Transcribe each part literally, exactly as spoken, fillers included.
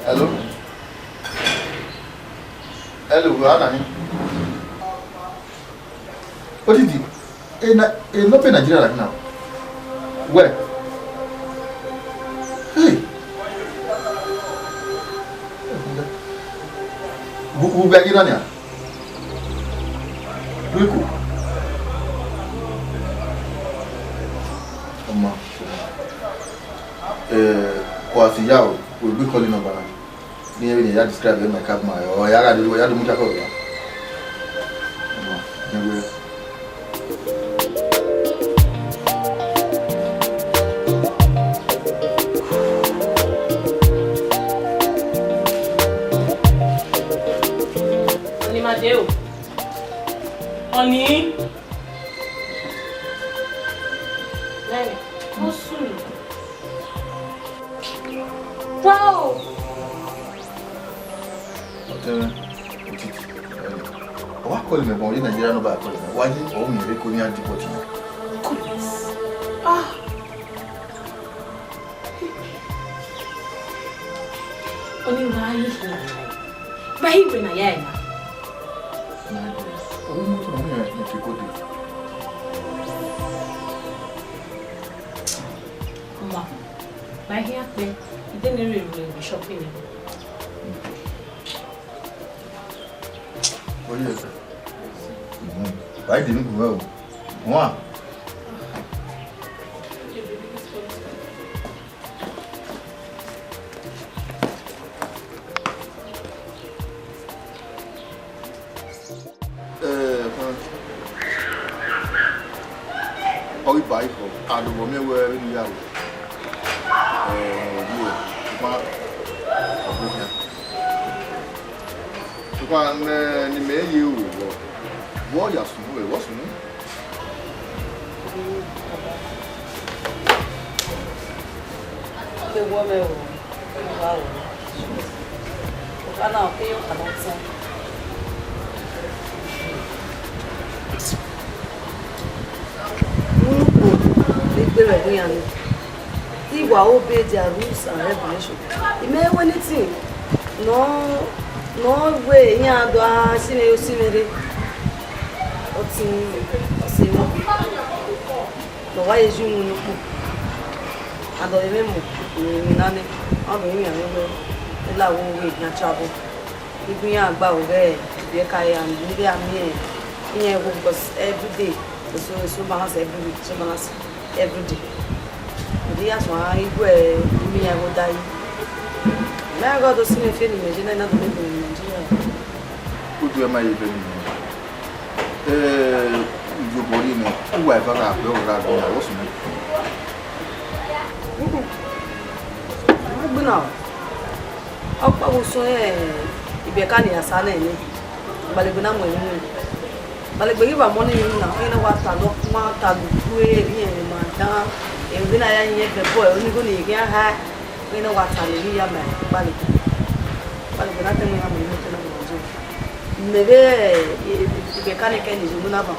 Hello? Hello, wẹ a na hin? Odidi, e na, e nọ be Nigeria like now. Wẹ? Hey! Wo, wo gbe ghi na nia? Wẹ ko? Ọma, ọma. Eh, wa si ya o, we gbe call number na. Ni vbene ya describe my cabman, ọ ya gha dee, ya do mu jacket ya. Ọma, ne we. Ọni ma dee o. Ọni. Lẹ́yìn, ó sùn. Wow! Ọtẹn, otiti. Ọ wa call mẹ, but Nigeria number call mẹ. Wa ye, ọ miẹn vbe ko ni a deport mẹ. Goodness. Ah. Ọni wa ye hin. Ba hi wẹ na ya ẹ na. Ọmọ, ba hi akpẹ, ide ne rre ru egbe shopping ni. Oye, sir. Mhm. Ba ide ni gu mwẹ o. Wan. Eh, ọ ghi ba ifo, and ọ miẹn wẹ vbene u ya ru. Eh, ọ ye, sokpan ọ gbe khian. Sokpan ne, ne imẹ ye ru vbọ, vbọ ya sunu, vbọ sunu. Ewọ mwẹ o, ewọ o. Ọkpa na, ọ kere ọkpa ne ọ tẹn. Unu ukpo ne egbe vbe ẹvbo iran ni. Te I wa obey their rules and regulation. I mwẹ wẹ anything ne ọ, ne ọ wẹ iran do gha si mwẹ, si mwẹ rre. Ọtẹn, ọ sẹ mwẹ. Ne ọ wa ye zi unu ukpo. A do vbe mwẹ mu, ne emwi na nẹ, ọ do rinmwian mwẹ wẹ, I la wo wẹ iran cha vbọ. Igun iran gba ru ghẹ ibiẹka hia, ne I vbe a miẹn iran igho, because every day, eso, eso balance every week, eso balance every day. Ọ do ya suẹn igue, I miẹn iran igho da yi. Mẹ gha do si mwẹ fẹ ne imẹ je na, I na do miẹn vbe Nigeria. Udu ẹ ma ye vbe ni. Eh, iyobọ rre nẹ, uwa eva gha gbe ọghe gha gbe na, what's your name? Mm-mm. Ọ gbe na o. Ọkpa vbe sọ, eh, ibiẹka ne iran sa nẹ nẹ. Gbalegbe na mu ẹre mu. Gbalegbe ghi wa mọ ne emwi na, ọ na wa ta lọ, ma ta lọ, ku emwi ẹnrẹn ma dan, emwi na ya yin ẹgbẹ bọ, ẹ, ọni igho ne I khian ha, ọ na wa ta lọ, emwi ya ma Gbalegbe. Gbalegbe na tama iran mu ẹre mu ẹre na mu ẹre. Mẹ vbe, eh, ibiẹka ne kẹ ne iyobọ na ban,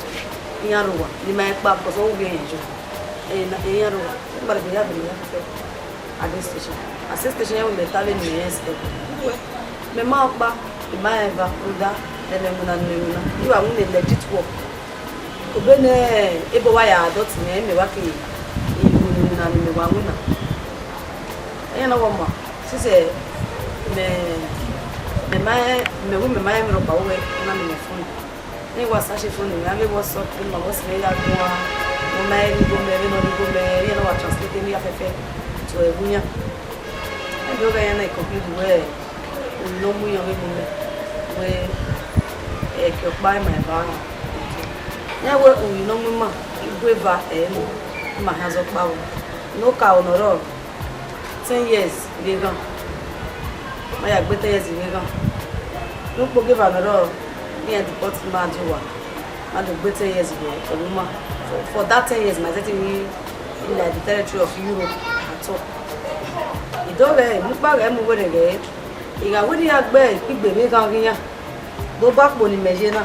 iran rre owa, ne I ma kpa, because ọ wu vbe ẹre yo. Eh, na, iran rre owa. Gbalegbe ya vbe ne iran fẹfẹ. A ghe station. A sẹ station ya wẹ mẹ ta vbene mẹ rẹn step. Uwẹ, mẹ ma ọkpa, I ma rẹn eva, rhunmwuda, ẹmwẹ winna ne mẹ winna. I wa winna legit work. Obọ ne ebo wa ya dọti mwẹ, mẹ wa ke winna winna ne mẹ wa winna. Iran na wa ma, sisẹ, mẹ, mẹ ma, mẹ wu mẹ ma rẹn emwi rhọkpa vbe uwẹ, ọ na miẹn mẹ phone. Ne I wa sa share phone mwẹ, avbe WhatsApp, ne ma WhatsApp mwẹ ya guan, ne Ma rẹn ne I gu mẹ, vbene ọ rhie gu mẹ, erriọ ne ọ wa translate emwi ya fẹfẹ to ẹvbo iran. Ẹdẹ ọghe iran na conclude wẹẹ, uhi ne ọ mu iran vbe mu mẹ, wẹẹ, ẹki ọkpa ima eva ra. Iran wẹẹ, uhi ne ọ mu ima, igue eva ẹre nọ, ima khian zẹ ọkpa vbọ. Ne okaro ne ọ rrọọ, ten years vbe eghan. Ma ya gbe ten years vbe eghan. Ne ukpogieva ne ọ rrọọ, iran deport ima die owa. Ma do gbe ten years vbe ẹvbo ima. For, for that ten years, ma sẹtin rri in, like, the territory of Europe at all. I do ghẹ, mu kpa ghẹ mu werriẹ ghẹ, I gha wẹ ne I ya gbe ikpigbe vbe eghan ghi yan. Do ba kpo ne imẹ ye na.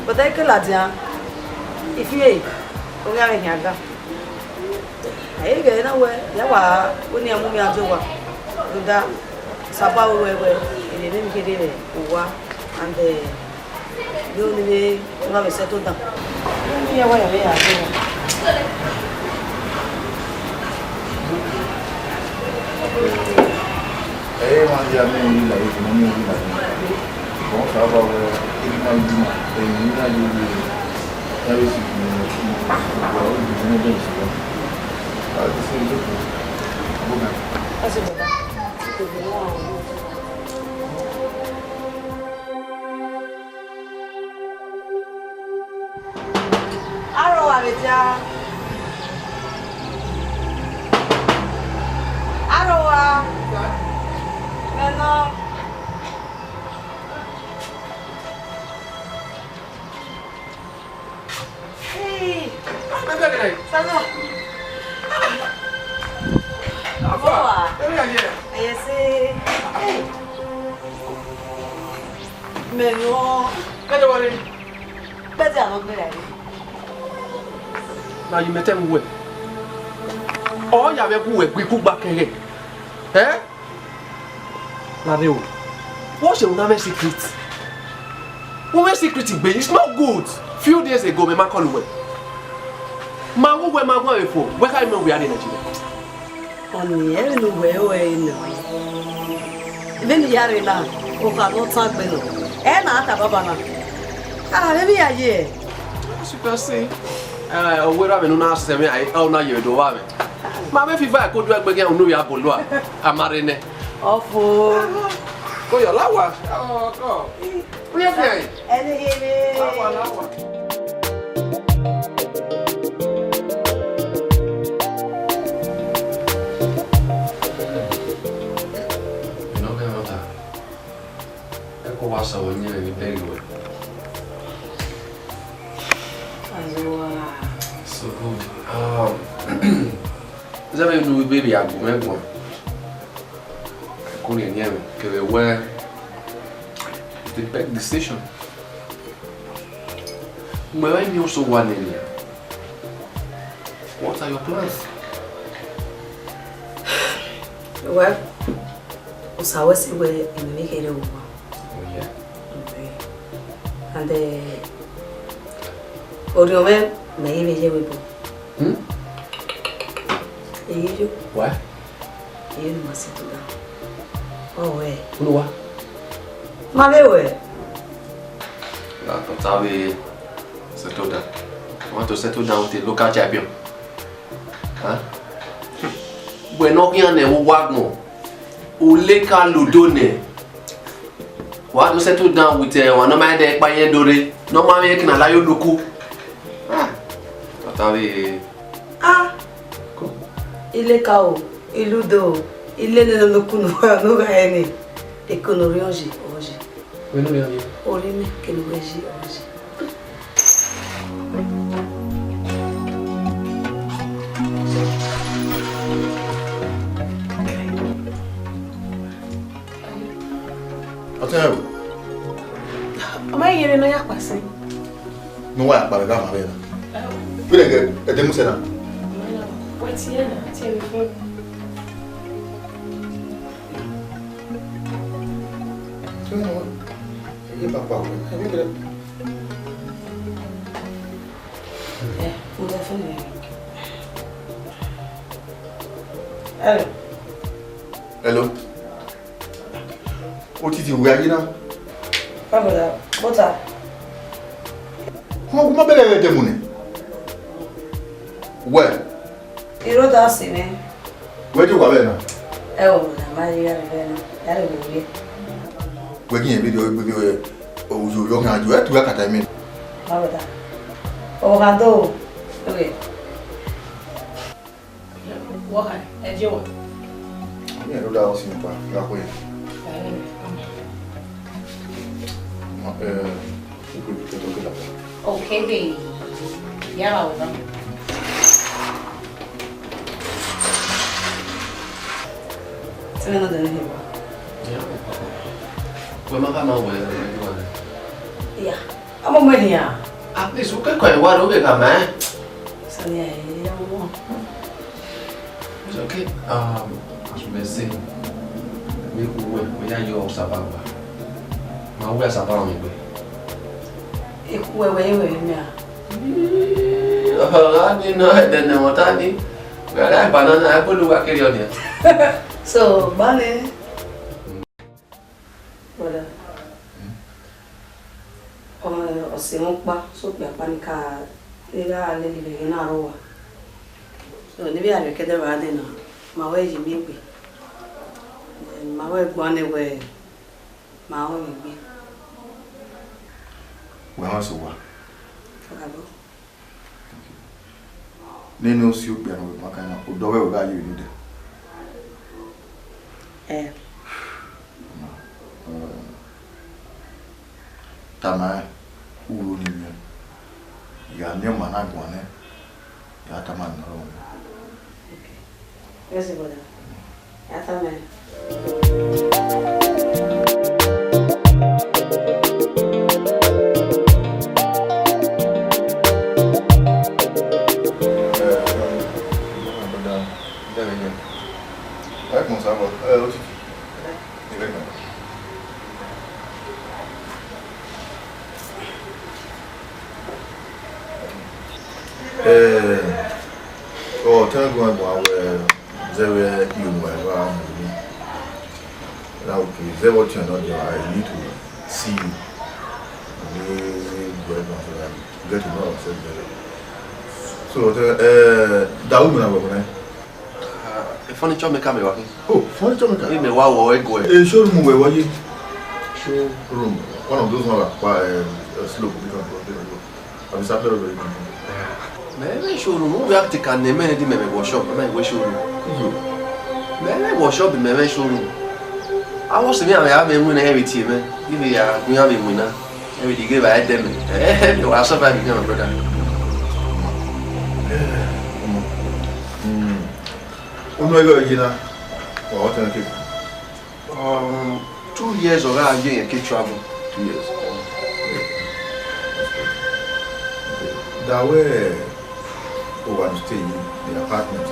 But I ke ladian, I fi ẹre, ọ ghi ave khian ga. A i ghẹ na wẹ, ya wa wẹ ne iran mu mwẹ a die owa, rhunmwuda Osanobua wẹ wẹ, erha ne emwi kherhe vbe owa, and, eh, vbe oni vbe, ne a vbe settle down. Vbene iran wa ya vbe ya die owa. Ẹ i ma dia miẹn emwi na, ẹ i ma miẹn emwi na. Osanobua wẹ, emwi na i di ma, emwi na i di ma. Arowa vbe dia. Arowa. Mẹ nọ. Hey. Sasa. Afa. Yes. Hey. Mẹ nọ. Kẹjọ wọlé. Kpẹdẹ àwọn ọgbẹ rẹ. Na yi mẹ tẹ mu wẹ. Ọ ya vbe gu wẹ gbe ikugba kẹghẹ. Eh? Lare o. What's your woman secret? Woman secret gbe, it's not good. Few days ago, me ma call wẹ. Ma wo wẹ ma wo efe, wẹ ka me we are in Nigeria. Ọni, ẹre ne uwẹ ru ẹre nọ. Vbene I ya rre na, okha ne ọ tan gbe nọ. Ẹ na a ta baba na. Ah, vbene I ya ye. As you can see, eh, owẹ ra vbe ne u na sẹ mwẹ, a, ọ na ye vbe do vba mwẹ. Ma vbe fi va ẹko du ẹgbẹgẹ unu ya bolo a, a ma rre nẹ. Ọfo. Ko yọ la wa. Ọkọ. Uye fi ẹre. Ẹni ghi vbe. La wa, la wa. Enough, enough. Ẹko wa sẹ vbe yin vbe bẹghe ruẹ. Azowa. So good. Um, zẹ vbe nu baby agbọn mwẹ guan. Ẹko ni ẹni ẹmwẹ kevbe wẹ, it's the best decision. Mẹ vbe miẹn oso wa nene. What are your plans? Well, Osa wẹ sẹ wẹ emwi vbe kherhe vbe owa. Oh, yeah. And, eh, orhiọn mwẹ, mẹ i vbe ye vbe obọ. Hmm? Eyi yo. Why? Eyi ma settle down. Ọ wẹ. Unu wa? Ma vbe wẹ. Na tota vbe settle down. I want to settle down with a local champion. Huh? Wẹ ne ọ khian nẹ vbe owa agbọn, u leka ludo nẹ. Wa do settle down with, eh, ọmwa ne ọ ma rẹn dẹ kpa irẹn do rre, ne ọ ma mwẹ ẹre ke na la ye oluku. Ah, tota vbe. Ah, ileka o, iludo o, ilele ne oluku ne uwa ne u gha rẹn ni, eko ne orhiọn ye, ọ ye. Vbene orhiọn ye? Orhiọn mẹ, kene uwẹ ye, ọ ye. Ọtẹn o. Ọ ma yere ne ọ ya kpa sẹ. Ne uwa ya kpa vbe gha ma vbe na. Vbene ẹdẹ mu sẹ na. Wẹ tie na, tie vbe fon. Hello. Hello. Otiti, wẹ a ye na? Baba, bota. Ọ gu ma bẹlẹ ẹdẹ mu nẹ. Wẹ? Iroda si mwẹ. Wẹ je wa vbe na? Ẹ o, na ma ye ya vbe na. Ya vbe vbe. Wẹ gi yẹn vbe do gbe vbe oyo yo kan ju, ẹ tu akata mi. Ma vbe da. O gha do. Okay. Wọ ha, ẹ je wọ. Ami ẹro da ọsi mi pa, ya kwe. Eh, ukwe, ukwe, ukwe, ukwe. Okay, baby. Ya la wọ. Tell me nothing here. Wẹ ma ka ma wẹ, wẹ ma ka ma wẹ. Yeah. Ọmọ mẹ nian. At least, u kẹkọọ ẹre wa rre, ọ vbe gha ma ẹn. Sani, ẹ, ẹ, ẹ, ẹ. It's okay. Um, as we were saying, vbe ikhuo wẹ, wẹ ya yọ Osa ba gba. Ma wẹ Osa ba rẹn egbe. Ikhuo wẹ, wẹ ye wẹ vbe mẹ a? Ii, ọgha ni nọ, ẹdẹ ne ẹmwata ni. Wẹ gha banana, ẹ bolo uwa kere ọnia. So, gbalẹ. Brother, ọ, ọ sẹ mwẹ ọkpa, so okpia ọkpa ni ka, ne I gha lele vbe eghe na rre owa. So, ne I vbe a rrie ẹkẹdẹ vbe a dee na, ma wẹ ye miẹn egbe. Then ma wẹ guan nẹ wẹ, ma rẹn mwẹ egbe. Wẹ ma sẹ owa. Ọ gha bọ. Nene osi okpia ne ọ vbe ma kan na, odọ ọghẹ wẹ gha ye vbe nodẹ. Eh. Tama rẹn, uro ne I miẹn. I gha miẹn ọma na guan nẹ, I gha tama nẹ ọrọre. Okay. Yes, brother. Ya tama rẹn. Eh, ọ tama guan guan wẹ, zẹ vbe I mu ẹre vbe a mu emwi. Now, okay, zẹ vbe ọtẹn nọ, I need to see you. We go down so that we get to know ourselves better. So, uh, da unu na wẹ wẹ? Ah, a furniture maker mẹ wa khin. Oh, furniture maker? Imẹ wa wọ ẹguẹ. A showroom wẹ wọ ye? Showroom. One of those one like, uh, slope, big one, big one. Abi Sapele wẹ ye? Mẹ vbe showroom, u vbe act ka ne mẹ ne di mẹ vbe workshop, mẹ vbe showroom. Iyo. Mẹ vbe workshop, mẹ vbe showroom. Avbe ọse mwẹ, a vbe winna, ẹ vbe tie mẹ. I vbe ya gu iran vbe winna. Ẹ vbe di ghe vbe a dẹ mẹ. Ẹ, ẹ, wa survive, my brother. Ọmọ. Hmm. Unu ẹghẹ ọre ye na, wa vbe ọtẹn keke? Um, two years ọ gha ye rẹn ke travel. Two years. Da wẹ, o wa ni stay in the apartment.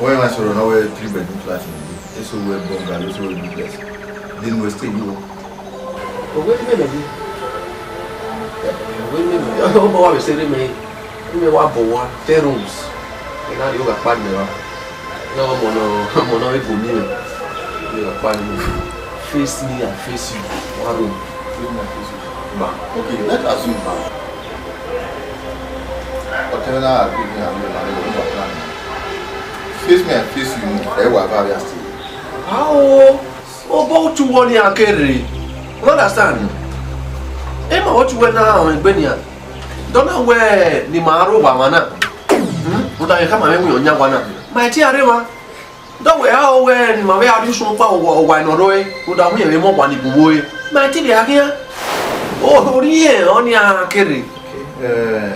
Wẹ ma sọrọ na wẹ three bedroom flat ni. Eso wẹ bungalow, eso wẹ duplex. Then we stay you. Owe ni mẹ mẹ yi. Owe ni mẹ mẹ. Ọmọ wa vbe sẹ rre mẹ. Imẹ wa bọ owa ten rooms. Ena rhie ogha kpa nẹ ra. Na ọmọ nọ, ọmọ nọ ego ni mẹ. Rhie ogha kpa nẹ. Face me and face you. One room. Face me and face you. Ma. Okay, let's assume, ma. Ọtẹn na agree ni a ma, ma, ma, ma. Face me and face you, ẹ wa vbe a still. Ao, obọ otu wọ ni a kere. You understand? Ẹ ma otu wẹ na ọ egbe nian. Dọna wẹ ne ima rre owa mwa na. Hmm? Rhunmwuda ghẹ khama mwẹ winna ọyan owa na. Ma i tie a rre mwa. Dọ wẹ a ho wẹ ne ima vbe a rrie usun ọkpa owa, owa ne ọ rrọe, rhunmwuda wẹ irẹn vbe mọ owa ni bu vbe ore. Ma i te vbe a khian. O, orhiẹn ọnii a kere. Eh,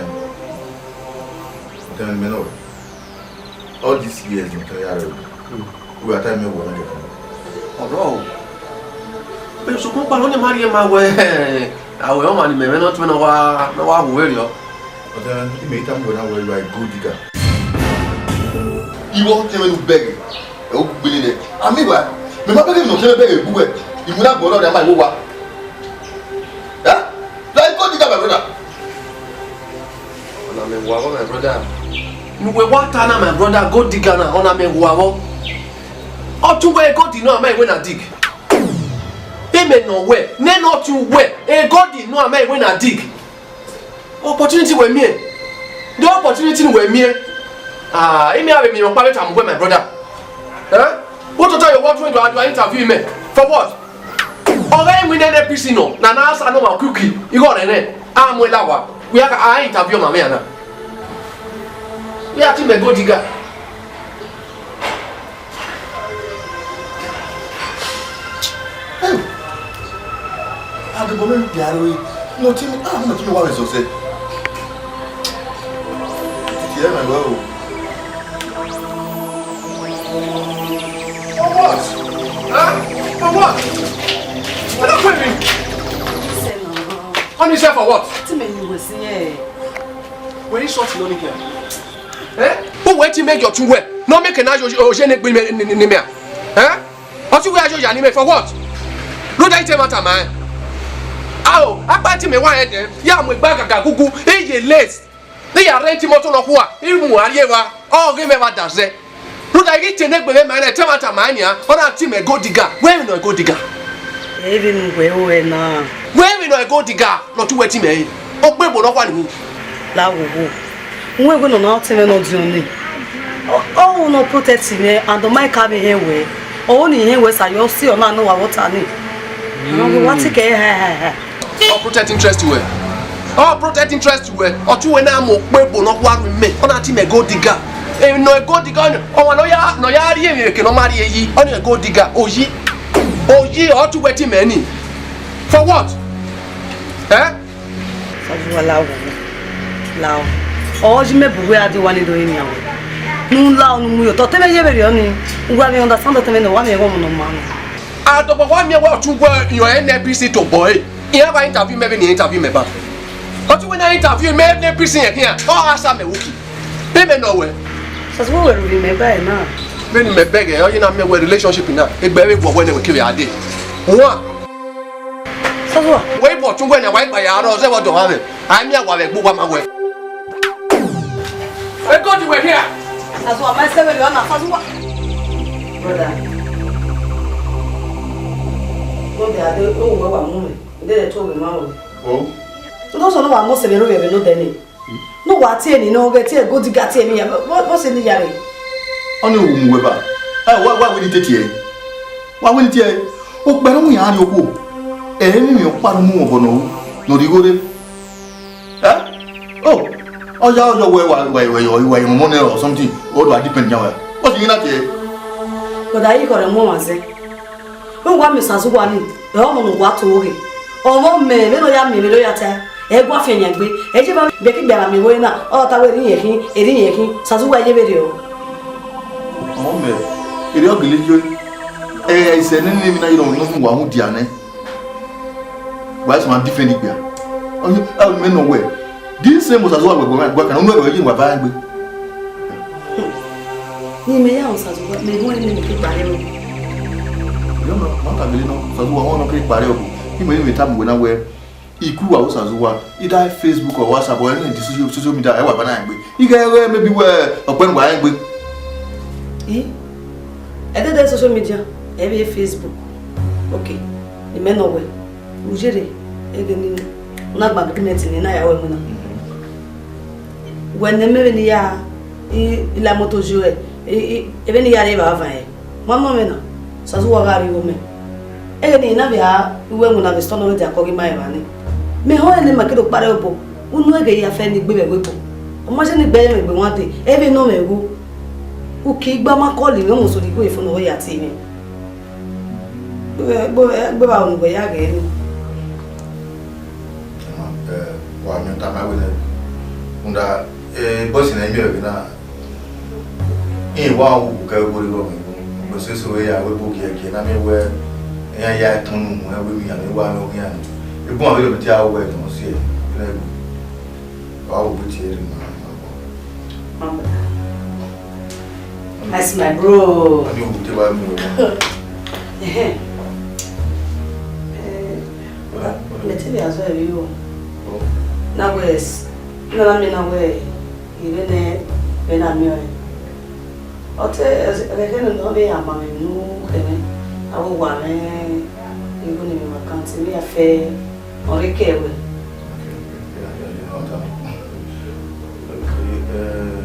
ọtẹn mwẹ nọ. All these years, you tell her, we are time me one. Ọ̀rọ̀ o. Bẹ́ẹ̀ sọ fún pàlọ́ ni máa rí ẹ máa wẹ. Àwẹ̀ ọmọ ni mẹ̀mẹ́ náà tún náà wá, náà wá wò wẹ̀rẹ̀ ọ. Ọ̀tẹ̀, ìmẹ̀ yìí táwọn wẹ̀ náà wẹ̀, you are a gold digger. Ìwọ tẹ́wẹ́ ló bẹ̀rẹ̀, ẹ̀ ó gbélé lẹ̀. Àmì ìwà, mẹ̀má bẹ̀rẹ̀ nù tẹ́wẹ́ bẹ̀rẹ̀ ìbúwẹ̀, ìmúdàgbọ́ ọlọ́rẹ̀ a máa wò wá. Eh? You are a gold digger, my brother. Ọna mẹ wa vbọ, my brother. Ne uwẹ wa ta na, my brother, gold digger na, ọna mẹ wa vbọ. Ọ tun wẹ gold nọ, a ma wẹ na dig. Imẹ nọ wẹ, nene ọ tun wẹ, e gold nọ, a ma wẹ na dig. Opportunity wẹ miẹn. The opportunity wẹ miẹn. Ah, imi avbe miẹn ọkpa vbe tama uwẹ, my brother. Eh? What to tell you, what when you are, you are interview me? For what? Ọghe iwinna N N P C nọ, na na sa nọ ma kuki, igho rẹ nẹ, a mu ẹla wa, we a, a interview ọmamwaemwi na. We a ti mẹ gold digger. Hey! Agbọn mwẹ rhie aro re, ne ọ tie mẹ, ah, ne ọ tie mẹ wa vbe zọzẹ. Titi ẹ ma wẹ o. For what? Huh? For what? What do you mean? What is that for what? Ti mẹ ni wẹ si ẹ. Wẹ i short nọ ni kia. Eh? Who wait till make your true well? No make na yo, yo, yo, ne gbe me, ni, ni, ni me. Eh? Ọtí wẹ ayo ya ni me for what? Rhunmwuda I te ma tama ẹn. Ao, akpa ti mẹ wa rẹn dẹ, ya mu egbe agaga gugu, I ye late. Ne I ya rent imoto nọkhua, I mu a rrie evba, ọ ghe mwẹ vbe a da zẹ. Rhunmwuda I ghi te ne egbe mwẹ ma na, I te ma tama ẹn nian, ọ na tie mẹ gold digger, wẹ emwi nọ gold digger? Emwi ne uwẹ ru ẹre na. Wẹ emwi nọ gold digger, ne ọ tu wẹ tie mẹ ẹre. Okpebo nọkhua ni. La wo wo. Uwẹ wẹ nọ na ọtẹn mwẹ ne ọ diọn nẹ. Ọ, ọ ru ne ọ protect mwẹ, and ọ ma ka vbe hẹn wẹ. Ọ ru ne I hẹn wẹ sa yọ si ọ na ne wa vbe ọta ni. Wa ti kẹ ha ha ha. Ọ protect interest wẹ. Ọ protect interest wẹ. Ọ tu wẹ na mu okpebo nọkhua ru mẹ. Ọ na tie mẹ gold digger. Emwi nọ gold digger ọni, ọmwa ne ọ ya, ne ọ ya rrie emwi ke ne ọ ma rrie yi. Ọni gold digger, oyi. Oyi, ọ tu wẹ tie mẹ ni. For what? Eh? Sazuwa, lao, lao. Ọ yi mẹ bu wẹ a di wa ni do yin wẹ. Nu lao nu mu yo, to te mẹ ye vberriọ ni. Uwa vbe understand to te mẹ ne wa mẹ ẹghẹ ọmọ ne ọ ma nọ. Adọgbọ wa miẹn wẹ ọ tu wẹ yọ N N P C tobọ ẹre. Iran gha interview mẹ vbene iran interview mẹ ba. Ọ tu wẹ na interview mẹ N N P C yẹn khian, ọ gha sa mẹ uki. Vbene ọ wẹ. Sazuwa, wẹ ru vbe mẹ ba ẹre na. Vbene mẹ bẹghe, ọ ye na miẹn wẹ relationship na, egbe vbe guọ wẹ ne wẹ kevbe a dee. Wan. Sazuwa. Wẹ i bọ tun wẹ nẹ, wa i kpa ya rọ, zẹ vbe ọdọ mwa mwẹ. A i miẹn wa vbe ẹgbe uwa ma wẹ. Ẹ gold wẹ hia. Sazuwa, ma sẹ vberriọ na, Sazuwa. Brother. Gold a de, o wẹ wa mu mwẹ. De de to gbe ma wẹ. Oh. Ndo so no wa mose vbe ro vbe no de ni. Ne uwa tie ni ne ọ ghẹ tie gold digger tie emwi ya, vbọ, vbọ sẹ ne I ya rre? Ọni u mu wẹ ba. Ẹ, wa, wa wẹ ne I te tie ẹre. Wa wẹ ne I tie ẹre. Okpia ne ọ mu iran rrie okhuo. Ẹ i re emwi ọkpa ne u mu mwẹ obọ ne ọ ru, ne ọ rhie igho rre. Ẹ? O, ọ ya, ọ ya wẹ, wa, wa, wa, wa, wa, wa, ọmọ nẹ or something. Ọ do a depend yan wa. Ọ si yin na tie ẹre. Brother, I khọrọ mu ọmwa zẹ. Vbe uwa miẹn Sazuwa ni, ẹ ọmọ ne uwa to ghe. Ọmọ mẹ, vbene ọ ya miẹn vbene ọ ya ta, ẹ gua fian yan egbe. Ẹ je ba biẹkegbe a gha miẹn vbe na, ọ ta wẹ, erriẹn khin, erriẹn khin, Sazuwa ye vberriọ. Ọmọ mẹ, erriọ gele yo. Ẹ, isẹ nene emwi na ye rọmwẹ ne uwa mudia nẹ. Wa sẹ ma defend ikpia. Ọ, ẹ, mẹ nọ wẹ. This same Sazuwa wẹ gua kan, unu ẹvbo ye wa ba egbe. Ni mẹ ya Sazuwa, mẹ hu ne mẹ ke kpare o. Yo, ma, ma ka gele nọ, Sazuwa, ọ nọ ke kpare o. Ni mẹ, ni mẹ tama uwẹ na wẹ, ikru wa Sazuwa, either Facebook or WhatsApp or any of the social, social media, ẹ wa ba na egbe. I ghẹ wẹ maybe wẹ ọkpẹn wa egbe. I? Ẹdẹdẹ social media, ẹ vbe Facebook. Okay, ni mẹ nọ wẹ. U yere, ẹghẹ ni u na gba agreement ne na ya wẹ winna. Wẹ ne mẹ vbene I ya, I, I la imoto yo, ẹ, I, I, vbene I ya rre evbavba ẹre, ma nọ mwẹ na, Sazuwa gha rrie igho mẹ. Ẹghẹ ne I na vbe a ru ẹwẹn na vbe store nọ vbe dia kọ ghi ma evba ni. Mẹ họn ẹre ne ma ke do kparẹ obọ, unu ẹghẹ ya fẹ ne I gbe vbe ẹvbo ebo. Ọ ma sẹ ne I gbe ẹre mwẹ egbe wan dee, ẹ vbe nọ mwẹ igho. Uki igba ma call mwẹ, ọ mose rhie igho fo ne ọ ya tie mwẹ. Gbe, gbe, gbe vbe unu wẹ ya ghẹ ni. Ẹ, wa miẹn ọta ma wẹ nẹ. Rhunmwuda, ẹ, boys na i miẹn vbe na, rẹn wa wu kẹ vbe rre ọmọ ebo. Mẹ soso vbe ya wẹ ebo giẹgiẹ na miẹn wẹ, iran ya tọn unu mu ẹvbo emwi ya ne wa miẹn oghian ni. Ebo ma vbe rhie mẹ te a ru wẹ tọn si ẹ, vbe na ebo. Wa wu gbe tie rre ma, ma bọ. That's my bro. Ani o te wa mu o. Ehe. Eh, mẹ te vbe azọ ẹre o. Oh. Na wẹ, na na miẹn na wẹ, I vbe nẹ, vbe na miẹn ọre. Ọ te, ẹghẹ ne ọ vbe ya ma mwẹ unu khẹ mwẹ, avbe owa mwẹ, igho ne mẹ ma account, mẹ ya fẹ ọre ke wẹ. Okay, okay, yeah, yeah, yeah, okay. Okay, eh,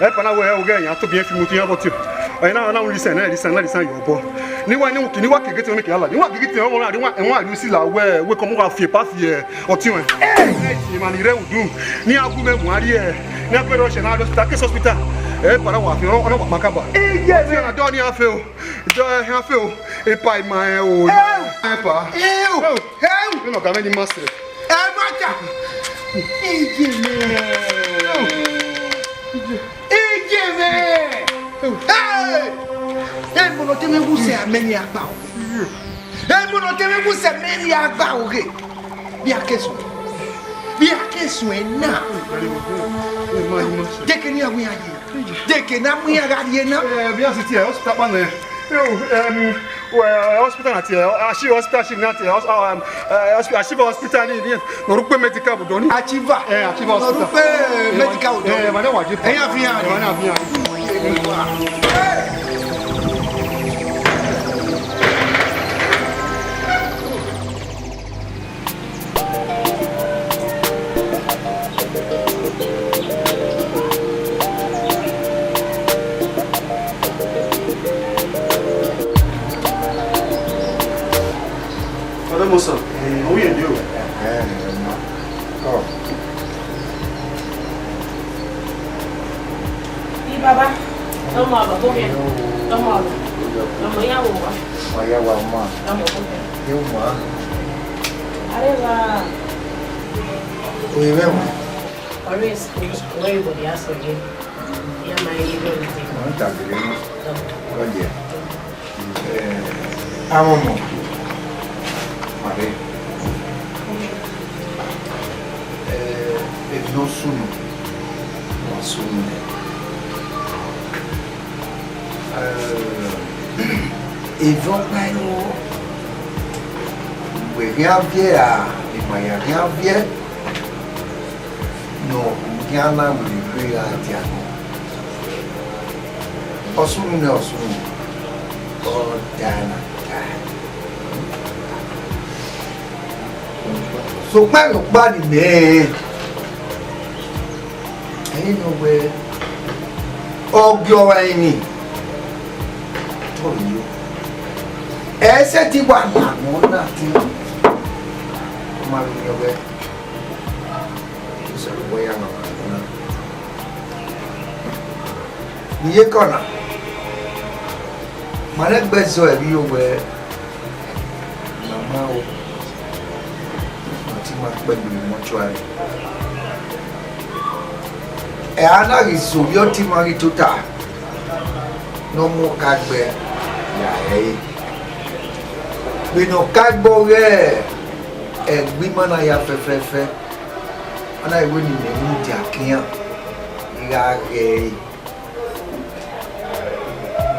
Ẹ pa na wẹ, oghe yan to biẹ fi mu ti yan bọ ti. Ẹ na, na listen, na listen, na listen yọ bọ. Ni wa ni ki, ni wa ke gate mẹ ke ala. Ni wa ke gate mẹ, wa, wa, wa lu si la wẹ, wẹ kọ mu wa fi pa fi ẹ, ọti wẹ. Ẹ ti ma ni rre udu. Ni a gu mẹ mu a ri ẹ. Ni a pe rọ ṣe na hospital, case hospital. Ẹ pa na wa fi, ọ na wa kpakaba. Iye mẹ. Ọti na dọ ni a fe o. Dọ ẹ hia fe o. E pa ima ẹ o. Ẹ pa. Ew. Ew. Ẹ nọ ga mẹ ni ma sẹ. Ẹ ma ta. Iye mẹ. Iye mẹ. Hey! Ẹ mọ nọ te mẹ wu sẹ amẹ ni agba o. Ẹ mọ nọ te mẹ wu sẹ amẹ ni agba o ghe. Bia ke sunu. Bia ke sunu na. Deke ni awi aye. Deke na mu iran gha rrie na. Eh, bia si tie, hospital pa nẹ. Yo, em, wẹ, hospital na tie, Achieva hospital, Achieva na tie, hos-, um, eh, hospi-, Achieva hospital ni, ni, nọ rhukpe medical board ni. Achieva. Eh, Achieva hospital. Nọ rhukpe medical board. Eh, ma ne wa je. Ẹyan fi hàn. Eh, ma ne wa fi hàn. Ọdọmọsọ, ọ wẹ ẹdẹ o. Ẹhẹn, ọ ma. Ọ. Ii, baba, ọmọ àbọ̀ tó kẹ. Ọmọ àbọ̀. Ọmọ ìyàwó wa. Ọmọ ìyàwó wa, ọmọ. Ọmọ tó kẹ. Ẹ, ọmọ. Ààrẹ wa. Oye, bẹ́ẹ̀ mọ́. Ọ̀rẹ́ school, where everybody has to get. Yeah, my little thing. Wọ́n ń tàgé lẹ́nu. Ọmọ. Ọjẹ́. Ẹ, Amọmọ, Mare, eh, emwi ne ọ sunu, ọ sunu nẹ. Eh, evba ọkpa ẹre, wẹ khian viẹ ra, ima ya khian viẹ, ne u khian na wẹ egbe gha dia nọ. Ọ sunu nẹ, ọ sunu, ọ da na da. Sokpan rhọkpa ni mẹ, ẹre nọ wẹẹ, ọ gie ọmwa emwi, ọ rhie yo. Ẹ i sẹtin wa na mọ na te, ọ ma vbe miẹn wẹẹ, Sẹ vbe uwẹ ya nọ na. Ne I ye kọ na, ma nẹ gbe zẹ ẹre vbe iyo wẹẹ, mama o, ọtẹn ima kpẹgbe vbe mortuary. Ẹ a na ghi zo vbe ọtẹn ima ghi tota, ne ọ mu ọka gbe ya ẹre. Vbene ọ ka gbe ọghe ẹgbẹe ima na ya fẹfẹfẹ, ọ na wẹ ne imẹ mudia ke iran, I gha ghe ẹre,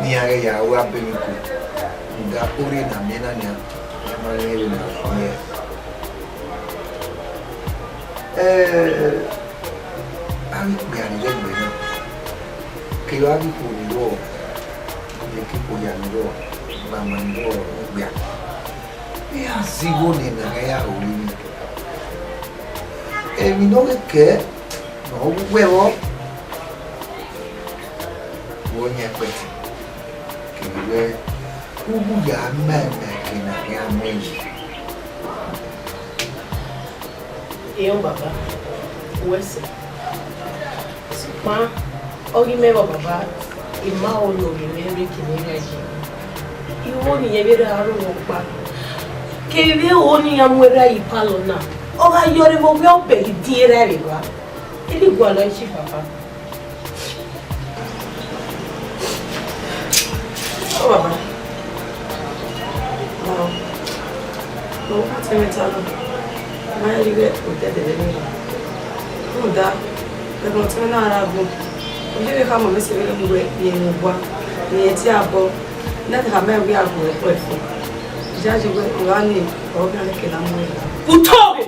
ne iran ghẹ ya ru abọ emwi ku, rhunmwuda orre ne a miẹn na nian, iran ma rẹn vbene a miẹn. Ẹ, avbe ikpia ni rre egbe na, kevbe avbe ikhuo ni rrọọ, kevbe ikhuo hia ni rrọọ, ọmwa ni rrọọ, okpia, iran zẹ igho ne a gha ya ru emwi. Emwi ne ọ ghi kẹ ne ọ wu uwẹ vbọ, vbe ọ yan ẹkpẹti, kevbe wẹ u wu ya ma ima eke ne a khian mu ẹre. Ehẹn, baba, wẹ sẹ. Sokpan, ọ ghi mẹ vbọ, baba, I ma ho ne ovbi mwẹ rre eke ne I gha ye. Igho ne irẹn vbe rre aro mwẹ ọkpa, kevbe igho ne iran mu erha ye ipalọ na, ọ gha yọrọ vbe ọ wẹ ọ bẹghe idin erha vbe evba. I ghi gualọ ẹre, baba. Ọ baba. Ọ, ne ọtẹn mwẹ ta nọ, ma rẹn ighẹ odẹdẹ vbe nọ. Rhunmwuda, ẹghẹ ne ọtẹn mwẹ na ra gun, ọ ye vbe khama mwẹ sẹ vbene wẹ irẹn mu owa, ne irẹn tie abọ, ne a te khama ẹre wẹ a gu ẹre kpẹẹ fo. Iyayi wẹ, ọ gha nii, ọ gha khian ke ne a mu ẹre. Utọ ghe!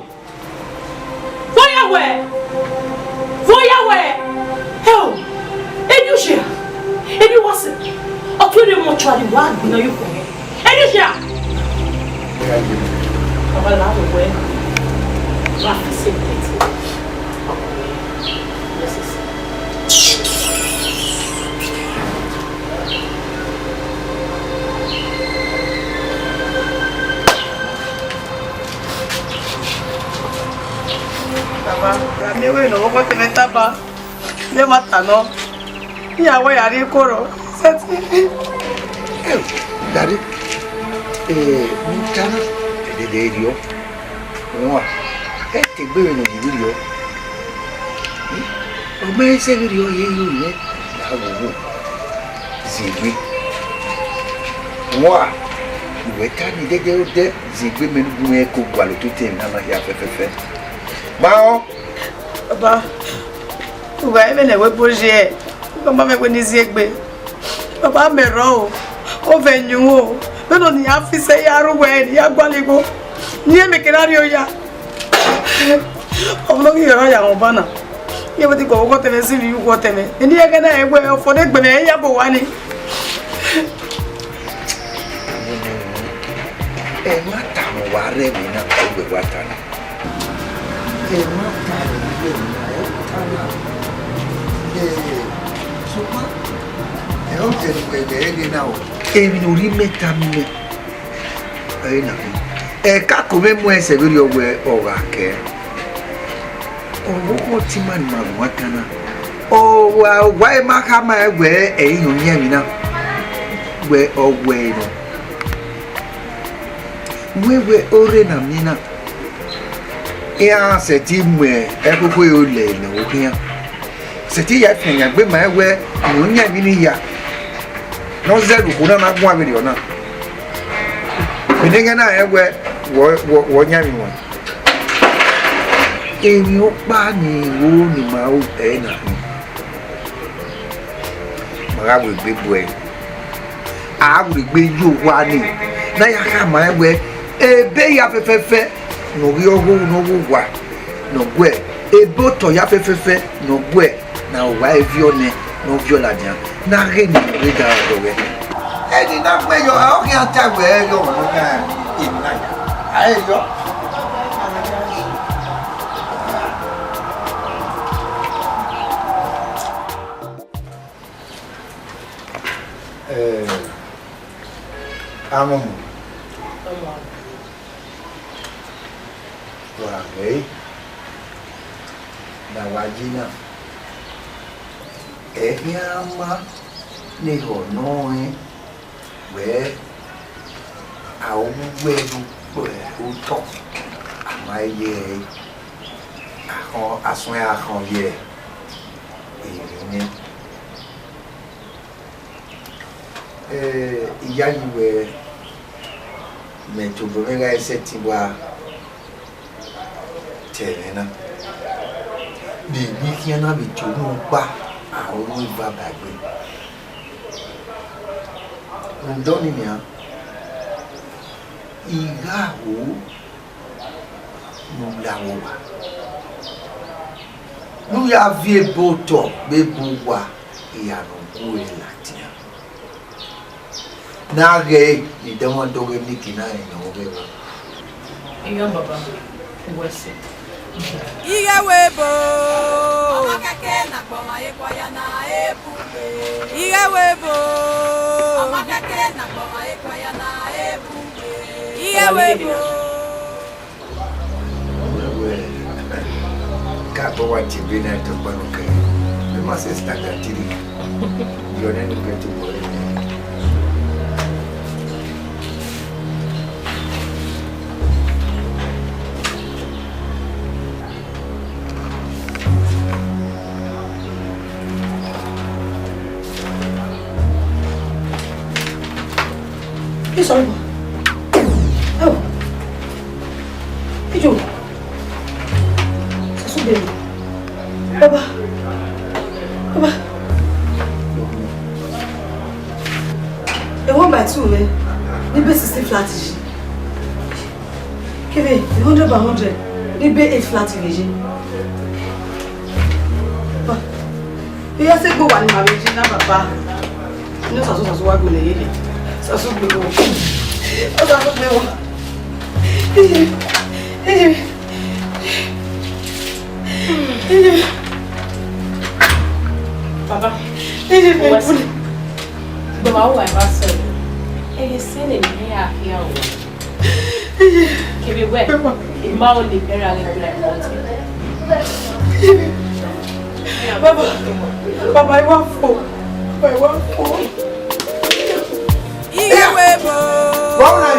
Vbọ ya wẹ? Vbọ ya wẹ? Hell! Eni ushia! Eni uwase! Ọ tuẹ ne mortuary wa gbinna ye ukọ mwẹ. Eni ushia! Baba la wẹ, wa fi se plenty. Baba, gha miẹn wẹ ne ọvbokhan ọtẹn mwẹ tama, iran ma ta nọ, iran wẹ ya rrie ekorọ sẹtin. Eo, Daddy, eh, ne u ta na, ẹdẹdẹ rriọ, wan, ẹ te gbe vbene ọ ye vberriọ. Ọ ma he sẹ vberriọ ye yo nẹ, la wowo, ziengbe. Wan, wẹ ta ni dẹdẹ odẹ, ziengbe mẹ ne u gu mwẹ ko gualọ ototọ emwi na na hia fẹfẹfẹ. Ma ọ. Baba, u gha re vbene ẹvbo ebo ye, u ma ma mwẹ wẹ ne I ziengbe. Baba, mẹ rrọọ o, ovẹn yunmwu o, vbene ọni ya fi sẹ ya rre uwẹ ne ya gualọ igho, ne imẹ kere a rrie oya. Ọmọ ne ọ ghi rhie ọre ya mwẹ ọba na, iran vbe te gu ọvbokhan ọtẹn mwẹ zẹ ivbi ye uwu ọtẹn mwẹ, eni ẹghẹ na rẹn wẹ ọfọ ne egbe mwẹ ya bu owa nii. Ẹ ma ta ne uwa rre emwi na, ọ wẹ wa ta na. Ẹ ma ta ne uwa rre emwi na, ẹ ta na. Ẹ, sokpan, ẹ, ọ jẹ ne uwẹ ghẹ ẹre na o. Emwi ne u rhie mẹ tama imẹ, ẹre na. Ẹ ka ko mwẹ mu ẹn sẹ vberriọ wẹ ọ gha kẹ. Ọvbokhan ọtẹn ima ne ima guan kan na, ọ wa, wa ma khama ẹn wẹ ẹ i yan oyan emwi na, wẹ ọ wẹ ẹre nọ. Wẹ wẹ orre ne a miẹn na, iran sẹtin mu ẹkhokho ẹre lẹ ne ọ khian. Sẹtin ya fian yan gbe ma ẹn wẹ ne ọ yan emwi ni hia, ne ọ zẹ ne okhuo na na guan vberriọ na. Vbene ẹghẹ na rẹn wẹ, wọ, wọ, wọ yan emwi wan. Emwi ọkpa ni ro ne ima ru ẹre na khin, ma gha wegbe bu ẹre. A wegbe ye owa ni, ne a ya khama rẹn wẹ, ebe hia fẹfẹfẹ ne ọ ghi ọghe ne ọ ghe owa ne ọ guẹ, ebe otọ hia fẹfẹfẹ ne ọ guẹ, ne owa ẹviọ nẹ ne ọ viọ ladian, ne a ghe ne ọ ghe da dọghẹ. Ẹni na gbe yọ, ọ khian ta wẹ yọ ọmọ na, emwi na ya, a i yọ. Eh, Amọmọ, wa ghe ne a wa ye na, ẹhian ma ne ehọ nọ rẹn wẹ, a ru wẹ ru otọ, a ma ye ẹre, a khọn, a suẹn a khọn ye emwi nẹ. Eh, I yayi wẹ mẹ tobọ mwẹ gha sẹtin wa te ẹmwẹ na. De emwi khian na vbe tobọ ọkpa, a ru eva ba egbe. Rhunmwuda ọnii nian, I gha ho ne u la vbe owa, ne u ya viọ ebe otọ vbe ebe uwa hia ne ọ gu ẹre ladian. Ne a ghẹ ẹre, ne I dọmwadẹ ọghe Niki na rẹn yan ọghe rẹ. Iran baba, uwẹ sẹ. Ighe ẹvbo ebo. Ọmọ kẹkẹ ne agbọn ma ye kua ya na ebu. Ighe ẹvbo ebo. Ọmọ kẹkẹ ne agbọn ma ye kua ya na ebu. Ighe ẹvbo ebo. Wẹ, ka bọ wa tie ebe na tọ kpanu kẹ, mẹ ma sẹ standard three. Yọ nẹ ne u kẹ tobọ ẹre. Ẹ sorry, bro. Oh. Ijo. Sasu bẹrẹ. Baba. Baba. A one by two rẹ, ne I be sixteen flat yi. Kevbe, a hundred by hundred, ne I be eight flat vbe ye. Ba, I ya sẹ egbe owa ne ima vbe ye na, baba. Ne Sasu, Sasu wa gbele yeye. Sasu gbe wo. Ọ Sasu gbe wo. Baba, uwẹ sẹ. Baba, uwa eva sẹ. Ẹghẹ sẹ ne mẹ ya khian o. Kevbe wẹ, I ma ho ne I bẹrẹ gha ghe ẹre ọtẹn. Baba, baba, I wa fo. Baba, I wa fo. Ighe ẹvbo ebo. Wọ́n rẹ̀.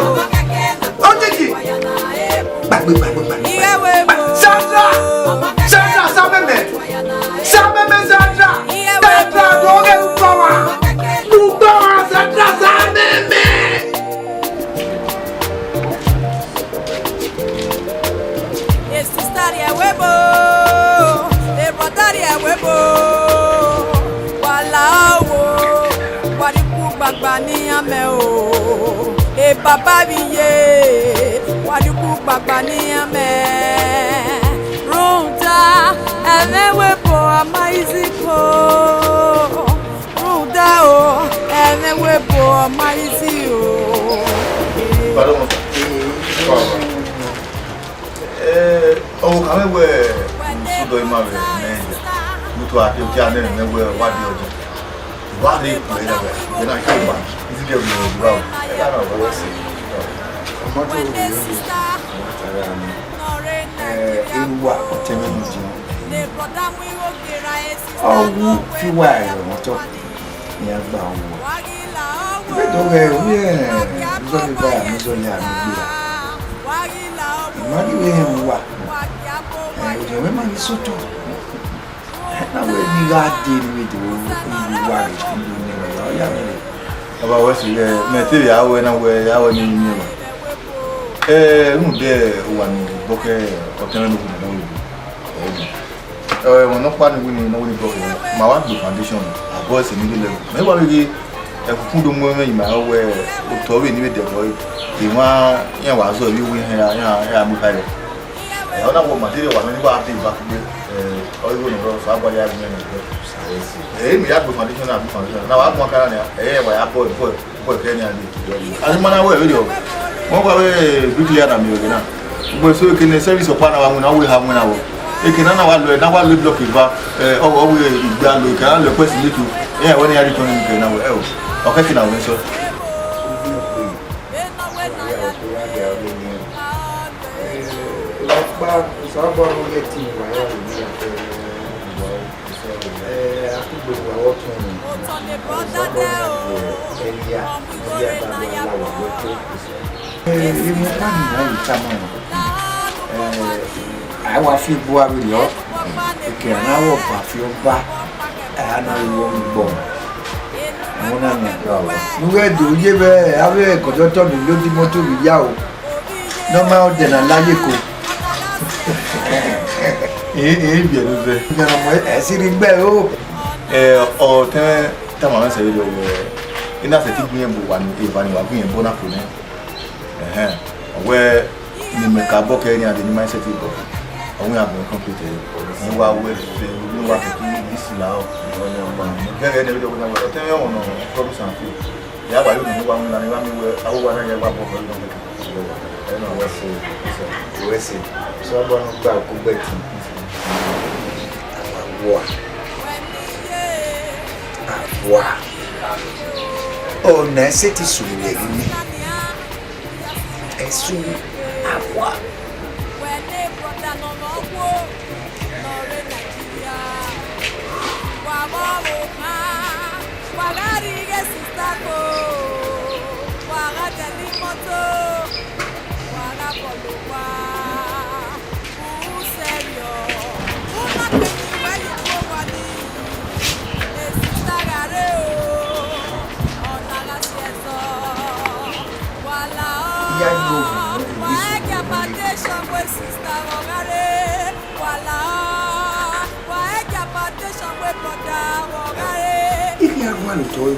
Ó jèjì. Gbàgbé, gbàgbé, gbàgbé. Ighe ẹvbo ebo. Sandra! Sandra, sá mẹ́mẹ́. Sá mẹ́mẹ́, Sandra. Ighe ẹvbo ebo. Sandra, lọ ghe ukọ wa. Ukọ wa, Sandra, sá mẹ́mẹ́. E sista rhie ẹvbo ebo, e brọda rhie ẹvbo ebo, wa la o, wa rhie ikun gbagba ne iran mẹ o, e baba vbe iye, wa rhie ikun gbagba ne iran mẹ. Rhunmwuda, ẹmwẹ ẹvbo ebo a ma easy ko. Rhunmwuda o, ẹmwẹ ẹvbo ebo ọ ma easy o. Pardon, sir. Eh, ọvbokhan mwẹ wẹ ne u sẹ odọ ima vbe mẹ ya. Mu tu a ke okia nẹ mwẹ wẹ wa di ọdọ. Wa rre ikun ẹre na wẹ, wẹ na ke ma. Isi de vbe ro wa o. Ẹ na wẹ sẹ. Ọmọ tó wẹ yọ. Ara mi. Eh, iruwa, ọtẹn mwẹ mu jẹun. Ọ wu fi uwa ẹre ọmọtọ ne iran gba ru uwa. Vbe do ghẹ ru ẹre, zọlẹ ba ya ne zọlẹ a ne gbe ra. I ma ghi vbe họn uwa. Eh, ovbi mwẹ ma ghi sẹ otọ. Na wẹ ne I gha dee ne I vbe do ru uwa rre, I do nene uwa, ọ ya mwẹ rre. Baba, wẹ sẹ, mẹ te vbe a wẹ na wẹ a wẹ ne I miẹn uwa. Eh, rhunmwuda uwa ni bọkẹ ọtẹn mwẹ ne ọ wu ne ọ wu. Eh, ẹmwẹ nọkpa ni wini ne ọ wini bọkẹ, ma wa gbe foundation, abọ ẹse ni vbe level. Mẹ wa vbe ghe ẹkhukhun do mu ẹmwẹ ima wẹ otọ vbe ni vbe dẹbọ ẹre, emwa iran wa zọ vbe uwu iran, iran, iran mu khairẹ. Eh, ọ na wọ material wa nọ ni wa deba kugbe. Eh, ọ igho ne ọ rọ, fa gua ya gu iran nẹ. Eh, mẹ ya gbe foundation na, gbe foundation na. Na wa guan kara nia, eh, wa ya bọ, bọ, bọ kẹ nia le. A ma na wẹ vberriọ. Wọ́n gba wẹ bricklayer na miẹn ẹghẹ na. Ugbẹn so ekene service ọkpa na wa winna, ọ wẹ ha winna wọ. Ekene na wa lọ, na wa lọ block eva, eh, ọ, ọ wẹ igbe a lọ, ekene a lọ ẹkpẹsi metu. Eh, wẹ ne ya return ni kẹ na wẹ, eh, o. Ọ kẹ ke na wẹ sọ. Eh, a kugbe wa vbe ọtẹn ọnii, Osagbọn na gu ẹre ya, ọ ya ba do la wa vbe ẹko. Eh, emwi ọkpa ni na ye tama, eh, a wa fi egbe uwa vberriọ, ekẹn a na vbe ọba fi ọba, a na vbe vbọ mu gbọ. Ọmọ na yan gba uwa. Ne u ghẹ do ye vbe avbe kọdọtọ ni lodi imọto vbe iyaro. Ne ọ ma ọdẹ na la ye eko. Ẹ, ẹ, biẹ ne u zẹ. Ighẹ ne ọ mu ẹse rhie gbe ẹre o. Ẹ, ọtẹn mwẹ tama mwẹ sẹ vberriọ wẹẹ, I na sẹtin gbẹn bu uwa ni, eva ni wa gbẹn bu na fo nẹ. Ẹhẹn, ọ wẹẹ ne imẹ ka bọ kẹ iran de ne ima i sẹtin bọ. Ọ wẹẹ iran bu complete ẹre. Ọ wa wẹẹ fẹ, ọ wa kẹkẹ ni si la ọ. Gẹgẹ ne vberriọ wẹẹ na wẹẹ, ọtẹn mwẹ ọmọ nọ promise and faith. Ya wa yo ne wa mu na ni wa mi wẹ, a wa na ya wa bọ bọ na. Ẹna wẹ se, wẹ se. So, a gba no gba ku gbe tin. A wa. A wa. Ọ na ẹse ti sunu vbe ẹrinmwi. Ẹsu a wa. Wẹ ne brother nọ nọ wo, nọ rre Nigeria. Wa vbe ọvbokhan, wa gha rhie ighe sister ko, wa gha dẹle imọto, wa gha bọlọ owa. U serious? U na kpe ni wẹ ye ikhuo owa ni, e sister gha rre o, ọ na gha si ẹzọ. Wa la ọ, wa ẹgia foundation wẹ sister vbe ọ gha rre. Wa la ọ, wa ẹgia foundation wẹ brother vbe ọ gha rre. I khian gualọ otọ ẹre.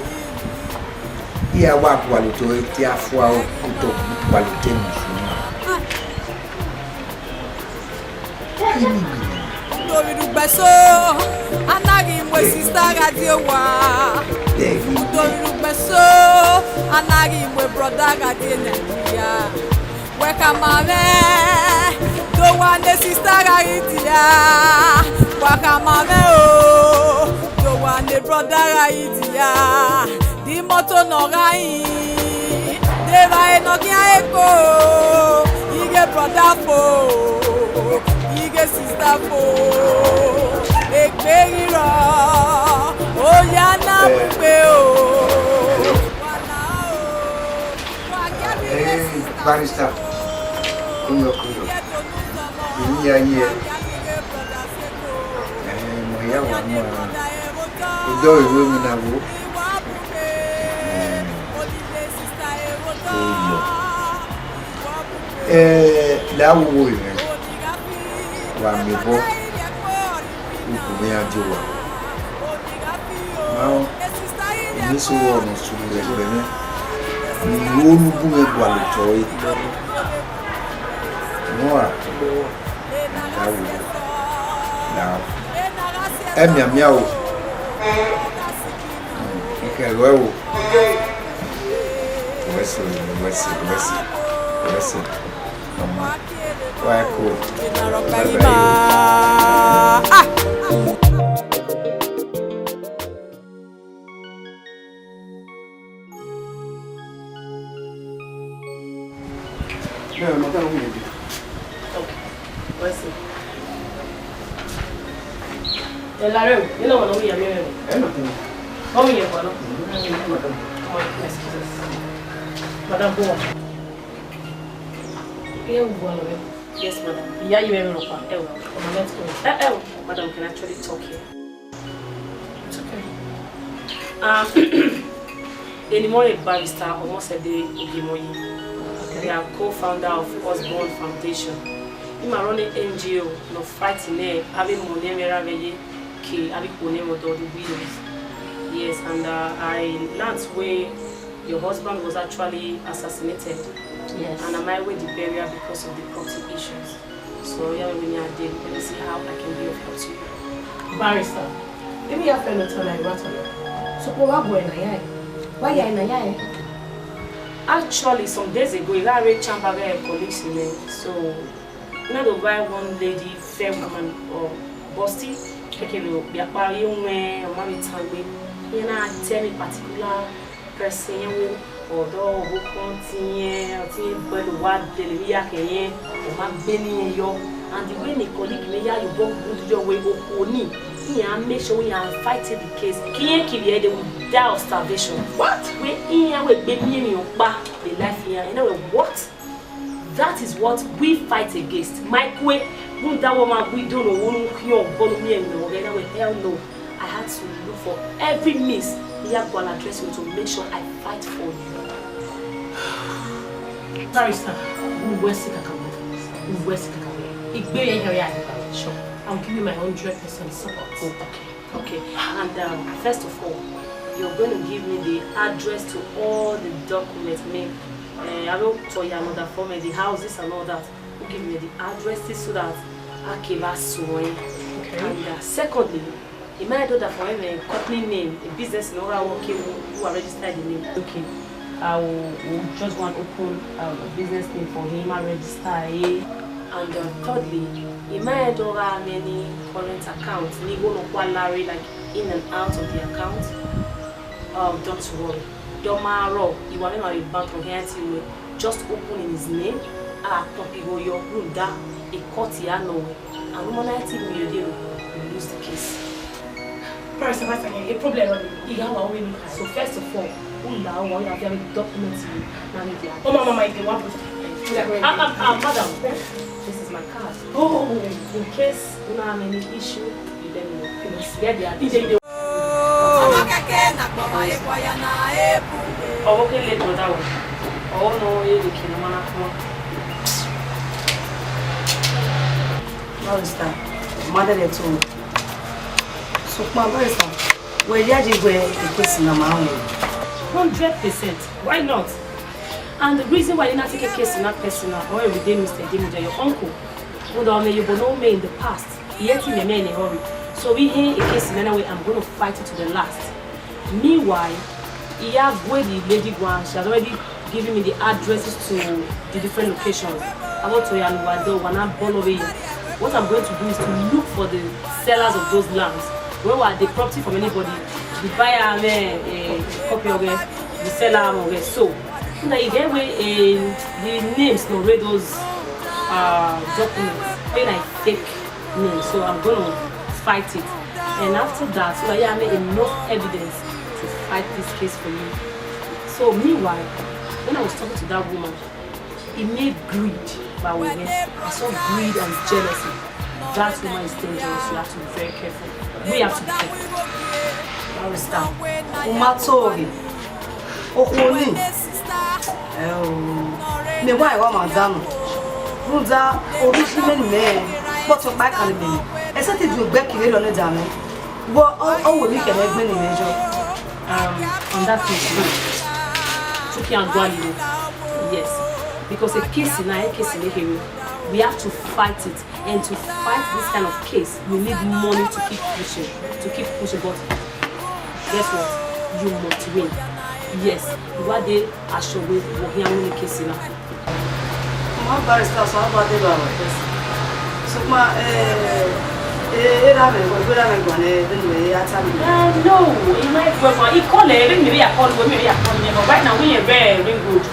I gha wa gualọ otọ ẹre, te a fua otọ gualọ otọ ẹre ne usun na. Why me, me, me? Udo vbe rugbe so, a na ghi mu e sister gha die owa. Udo vbe rugbe so, a na ghi mu e brother gha die Nigeria. Wẹ khama mwẹ, do owa ne sister gha ghi dia. Wa khama mwẹ o, do owa ne brother gha ghi dia. De imọto ne ọ gha rin, de evbare ne ọ khian he ko, ighe brother fo, ighe sister fo, egbe ghi rrọọ, oya na mu egbe o. Hey, barrister. Come here, come here. Èmi ya yẹ. Ẹhẹn, mọ ya wa mọ. Odọ ìwé mi na wo. Ẹhẹn. Eyọ. Ẹ, la wo wo ìwé. Wa mi bọ. Ukpo mwẹ ya die owa. Ma, eni eso vbe ọmọ sunu vbe ẹgbẹ mwẹ. I ru unu bun mwẹ gualọ otọ ẹre. Nọra, la wo, la. Ẹ mianmian o. Ikẹn ruẹ o. Wẹ se, wẹ se, wẹ se, wẹ se. Ọmọ, wa ẹko. Bye bye. Ah! Ẹ la rẹ o, nene ọmọ ne ọ wu ya miẹn mwẹ o. Ẹ na tẹ. Ọ wu ya ẹkua nọ. Madam, go on. Yes, madam. Iya yi mwẹ rhọkpa. Ẹ o, ọmọ, let's go. Ẹ, ẹ o, madam can actually talk here. It's okay. Um, eni mọ re barrister Ọmọsẹde Ogiemọye. They are co-founder of Osborne Foundation. Ima run N G O ne ọ fight ne avbe emọ ne ẹmwẹ ra vbe ye ke avbe ikhuo ne ẹmwẹ ọdọ, the widows. Yes, and uh, I learned where your husband was actually assassinated. Yes. And am I with the burial because of the property issues? So yeah, we need to let me see how I can be of help to you. Barrister, maybe you have to tell me what to do. So, what happened? Why you in? Actually, some days ago, I got a chamber where colleagues in there. So, not to buy one lady, fair woman, or busty, okay, we be a party, or mommy, tangwe. You know, tell me particular person, you know, ọdọ ọvbokhan ọtiẹn, ọtiẹn bẹlẹ wa dele vbe ya kẹ yẹn, ọ ma gbe ne irẹn yọ. And the way ne colleague mwẹ ya ye obọ gudu yọ wẹ okhuo ni, iran make sure iran fight the case. Ke irẹn kevbe ẹre, they will die of starvation. What? Wẹ iran wẹ gbe miẹn emwi ọkpa, the life iran. You know what? That is what we fight against. Mike, we, rhunmwuda wẹ ọ ma gu ido ne ọ wo ne u khian obọ ne u miẹn emwi ne ọ ghẹ na wẹ, hell no. I had to look for every means. I had to address you to make sure I fight for you. Barrister, we will see Kakawe. We will see Kakawe. Igbe ye here ya sure. I'll give you my hundred percent support. Oh, okay. Okay. And um, first of all, you're going to give me the address to all the documents. Me, uh, I will tell you another form, eh, the houses and all that. Who give me the addresses so that I can pass on. Okay. And uh, secondly, I might do that for him a company name, a business in order working who, who are registered the name. Okay. I will, will just want to open um, a business name for him. I register it. And uh, thirdly, I might do how many current accounts, ni go no qualary like in and out of the account. Um, don't worry. Don't matter. You want my bank from here to you. Just open in his name. A pump igho yọ rhunmwuda a court ya nọ wẹ. And woman I think we dey lose the case. Barrister, Barrister, a problem. Igho wa we ni. So first of all, u la wa ya fi documents you na need. Oh, mama, my day, one. Ah, ah, ah, madam, this is my card. Oh, in case you have any issue, you let me know. Get the address. Ọmọ kẹkẹ na kpọmọ eku ọya na eku. Ọvbokhan late brother o. Ọvbokhan late kene ma na kpọmọ. Barrister, mother dey too. Sokpan Barrister, wẹ ya je wẹ the case na ma run. Hundred percent. Why not? And the reason why you not take a case in that personal or everyday Mister Demuda, your uncle, who don't may you know me in the past. He ain't in a hurry. So we hear a case in any way, I'm gonna fight it to the last. Meanwhile, he have where the lady one, she has already given me the addresses to the different locations. I want to Yanuwado, Wana Bolowe. What I'm going to do is to look for the sellers of those lands. Where were the property from anybody? The buyer, eh, eh, copy of it, the seller of it. So, so that you get away in the names to read those uh, documents. Then I fake me, so I'm gonna fight it. And after that, so that I have enough evidence to fight this case for you. So meanwhile, when I was talking to that woman, it made greed by women. I saw greed and jealousy. That woman is dangerous. You have to be very careful. We have to be careful. Barrister, u ma to rre. Okhuo ni. Ẹ o. Mẹ wa ẹre ọ ma danmwẹ. Rhunmwuda, orhiọn imẹ ne imẹ kpọtọ kpa ẹkan ne imẹ. Ẹsẹ te di ogbẹ kire lọ ne da mwẹ. Vbe ọ wẹ emwi kẹmẹ gbẹn ne imẹ yọ. Um, on that case, Chuki and Gwalido, yes. Because a case in a case in a we have to fight it. And to fight this kind of case, you need money to keep pushing, to keep pushing. But guess what? You must win. Yes, you are the assured way for here only case now. Ma Barrister, so how about the Baba? Yes. So ma, eh, eh, eh, that way, we that way, go and eh, then we are telling you. Uh, no, he might work on. He call eh, maybe I call, maybe I call him. But right now, we are very, very good.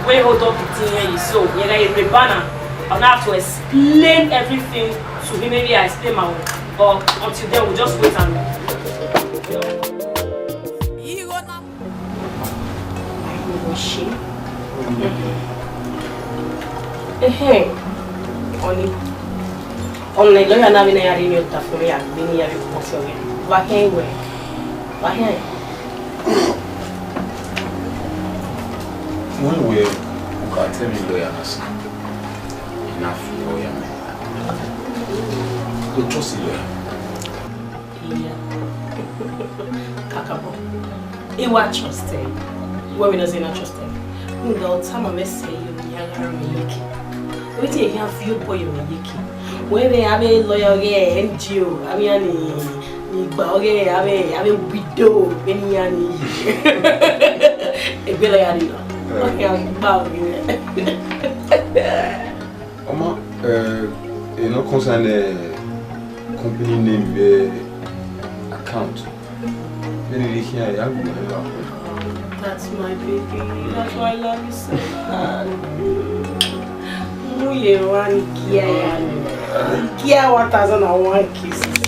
We hold up the thing here, so yeah, like a banner. I'll have to explain everything to him. Maybe I explain my own. But until then, we'll just wait and. Ehe, ọni, ọmọ lawyer na vbe na ya rhie ota fun ya gbe ni ya vbe kpọsi ọghe. Wa khian wẹ, wa khian. Wẹ wẹ, Ka tell me lawyer na sẹ. Enough lawyer man. Go trust the lawyer. Iya. Kakabọ. I wa trust him. Wẹ vbe nọ zẹ na trust him? Rhunmwuda ọ tama mwẹ sẹ, ya gha ru mwẹ iyeke. Wetin e khian fi obọ ye mwẹ iyeke? Wẹ vbe avbe lawyer ọghe N G O, avbe iran ni, ni gba ọghe avbe, avbe widow, vbene iran ni. Egbe lawyer ni nọ. Ọ khian gba ọghe rẹ. Ọma, eh, e no concern, eh, company name vbe account. Vbene I rhie khian, ya gu mwẹ vbe akhọe. That's my baby. That's why I love you so much. Mu ye rua ni kia ya. Kia one thousand and one kisses.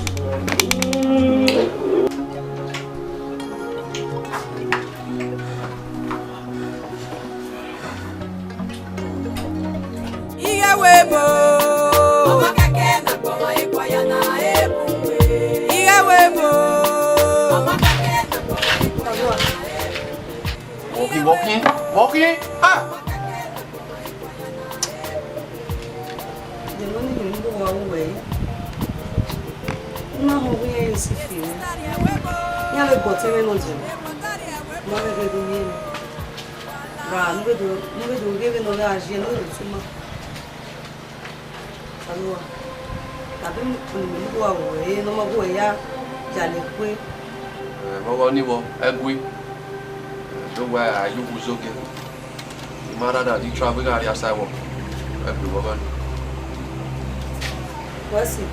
Ighe wẹ bo. Ọmọ kẹkẹ na gbọmọ epa ya na ebu. Ighe wẹ bo. Ọmọ kẹkẹ na gbọmọ epa ya na ebu. Walking, walking, walking. Ah! Dẹ ne ọ ni rhie ne uwa ru wẹ. U na họn wẹ iran si fi mwẹ. Iran vbe gbe ọtẹn mwẹ nọ dẹ. Ma vbe ghe do ye. Ra, ne u vbe do, ne u vbe do ghe vbene ọ gha ye, ne u vbe do tu ima. Osanobua, tama unu, ne uwa ru wẹ, ne ọ ma gu wẹ ya, ya ne kue. Eh, vbe ọghọ ni vbọ, ẹgui. Eh, do wẹ a ye uwu zoge. I ma rhan na, I travel gha rrie aside work. Ẹgui vbe ọghọ ni. Wẹ si,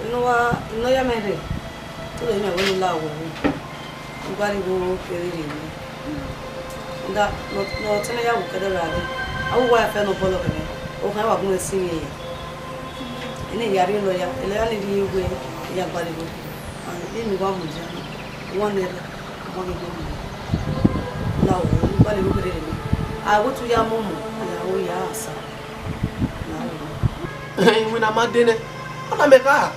inu wa, inu ya mẹ rre, te ọ do mẹ wẹ ne u la wẹ ru. Ugbalegho kere rre nẹ. Nda, ne ọ, ne ọ tama ya wẹ kẹdẹ ra rre. Avbe uwa ya fẹ ne ọ bọlọ khẹ mwẹ, okhan wa gu mwẹ sinmwi ẹre. Ene I ya rrie lawyer, lawyer ni rhie wẹ, I ya gbalegho. And eni wa mudia, wa nẹ rre, wa ghi do mu. Na o, ugbalegho kere rre nẹ. A wẹ te u ya mu mu, a ya ru ya sa. Na o. Iwinna ma de nẹ, ọ na mẹ gha.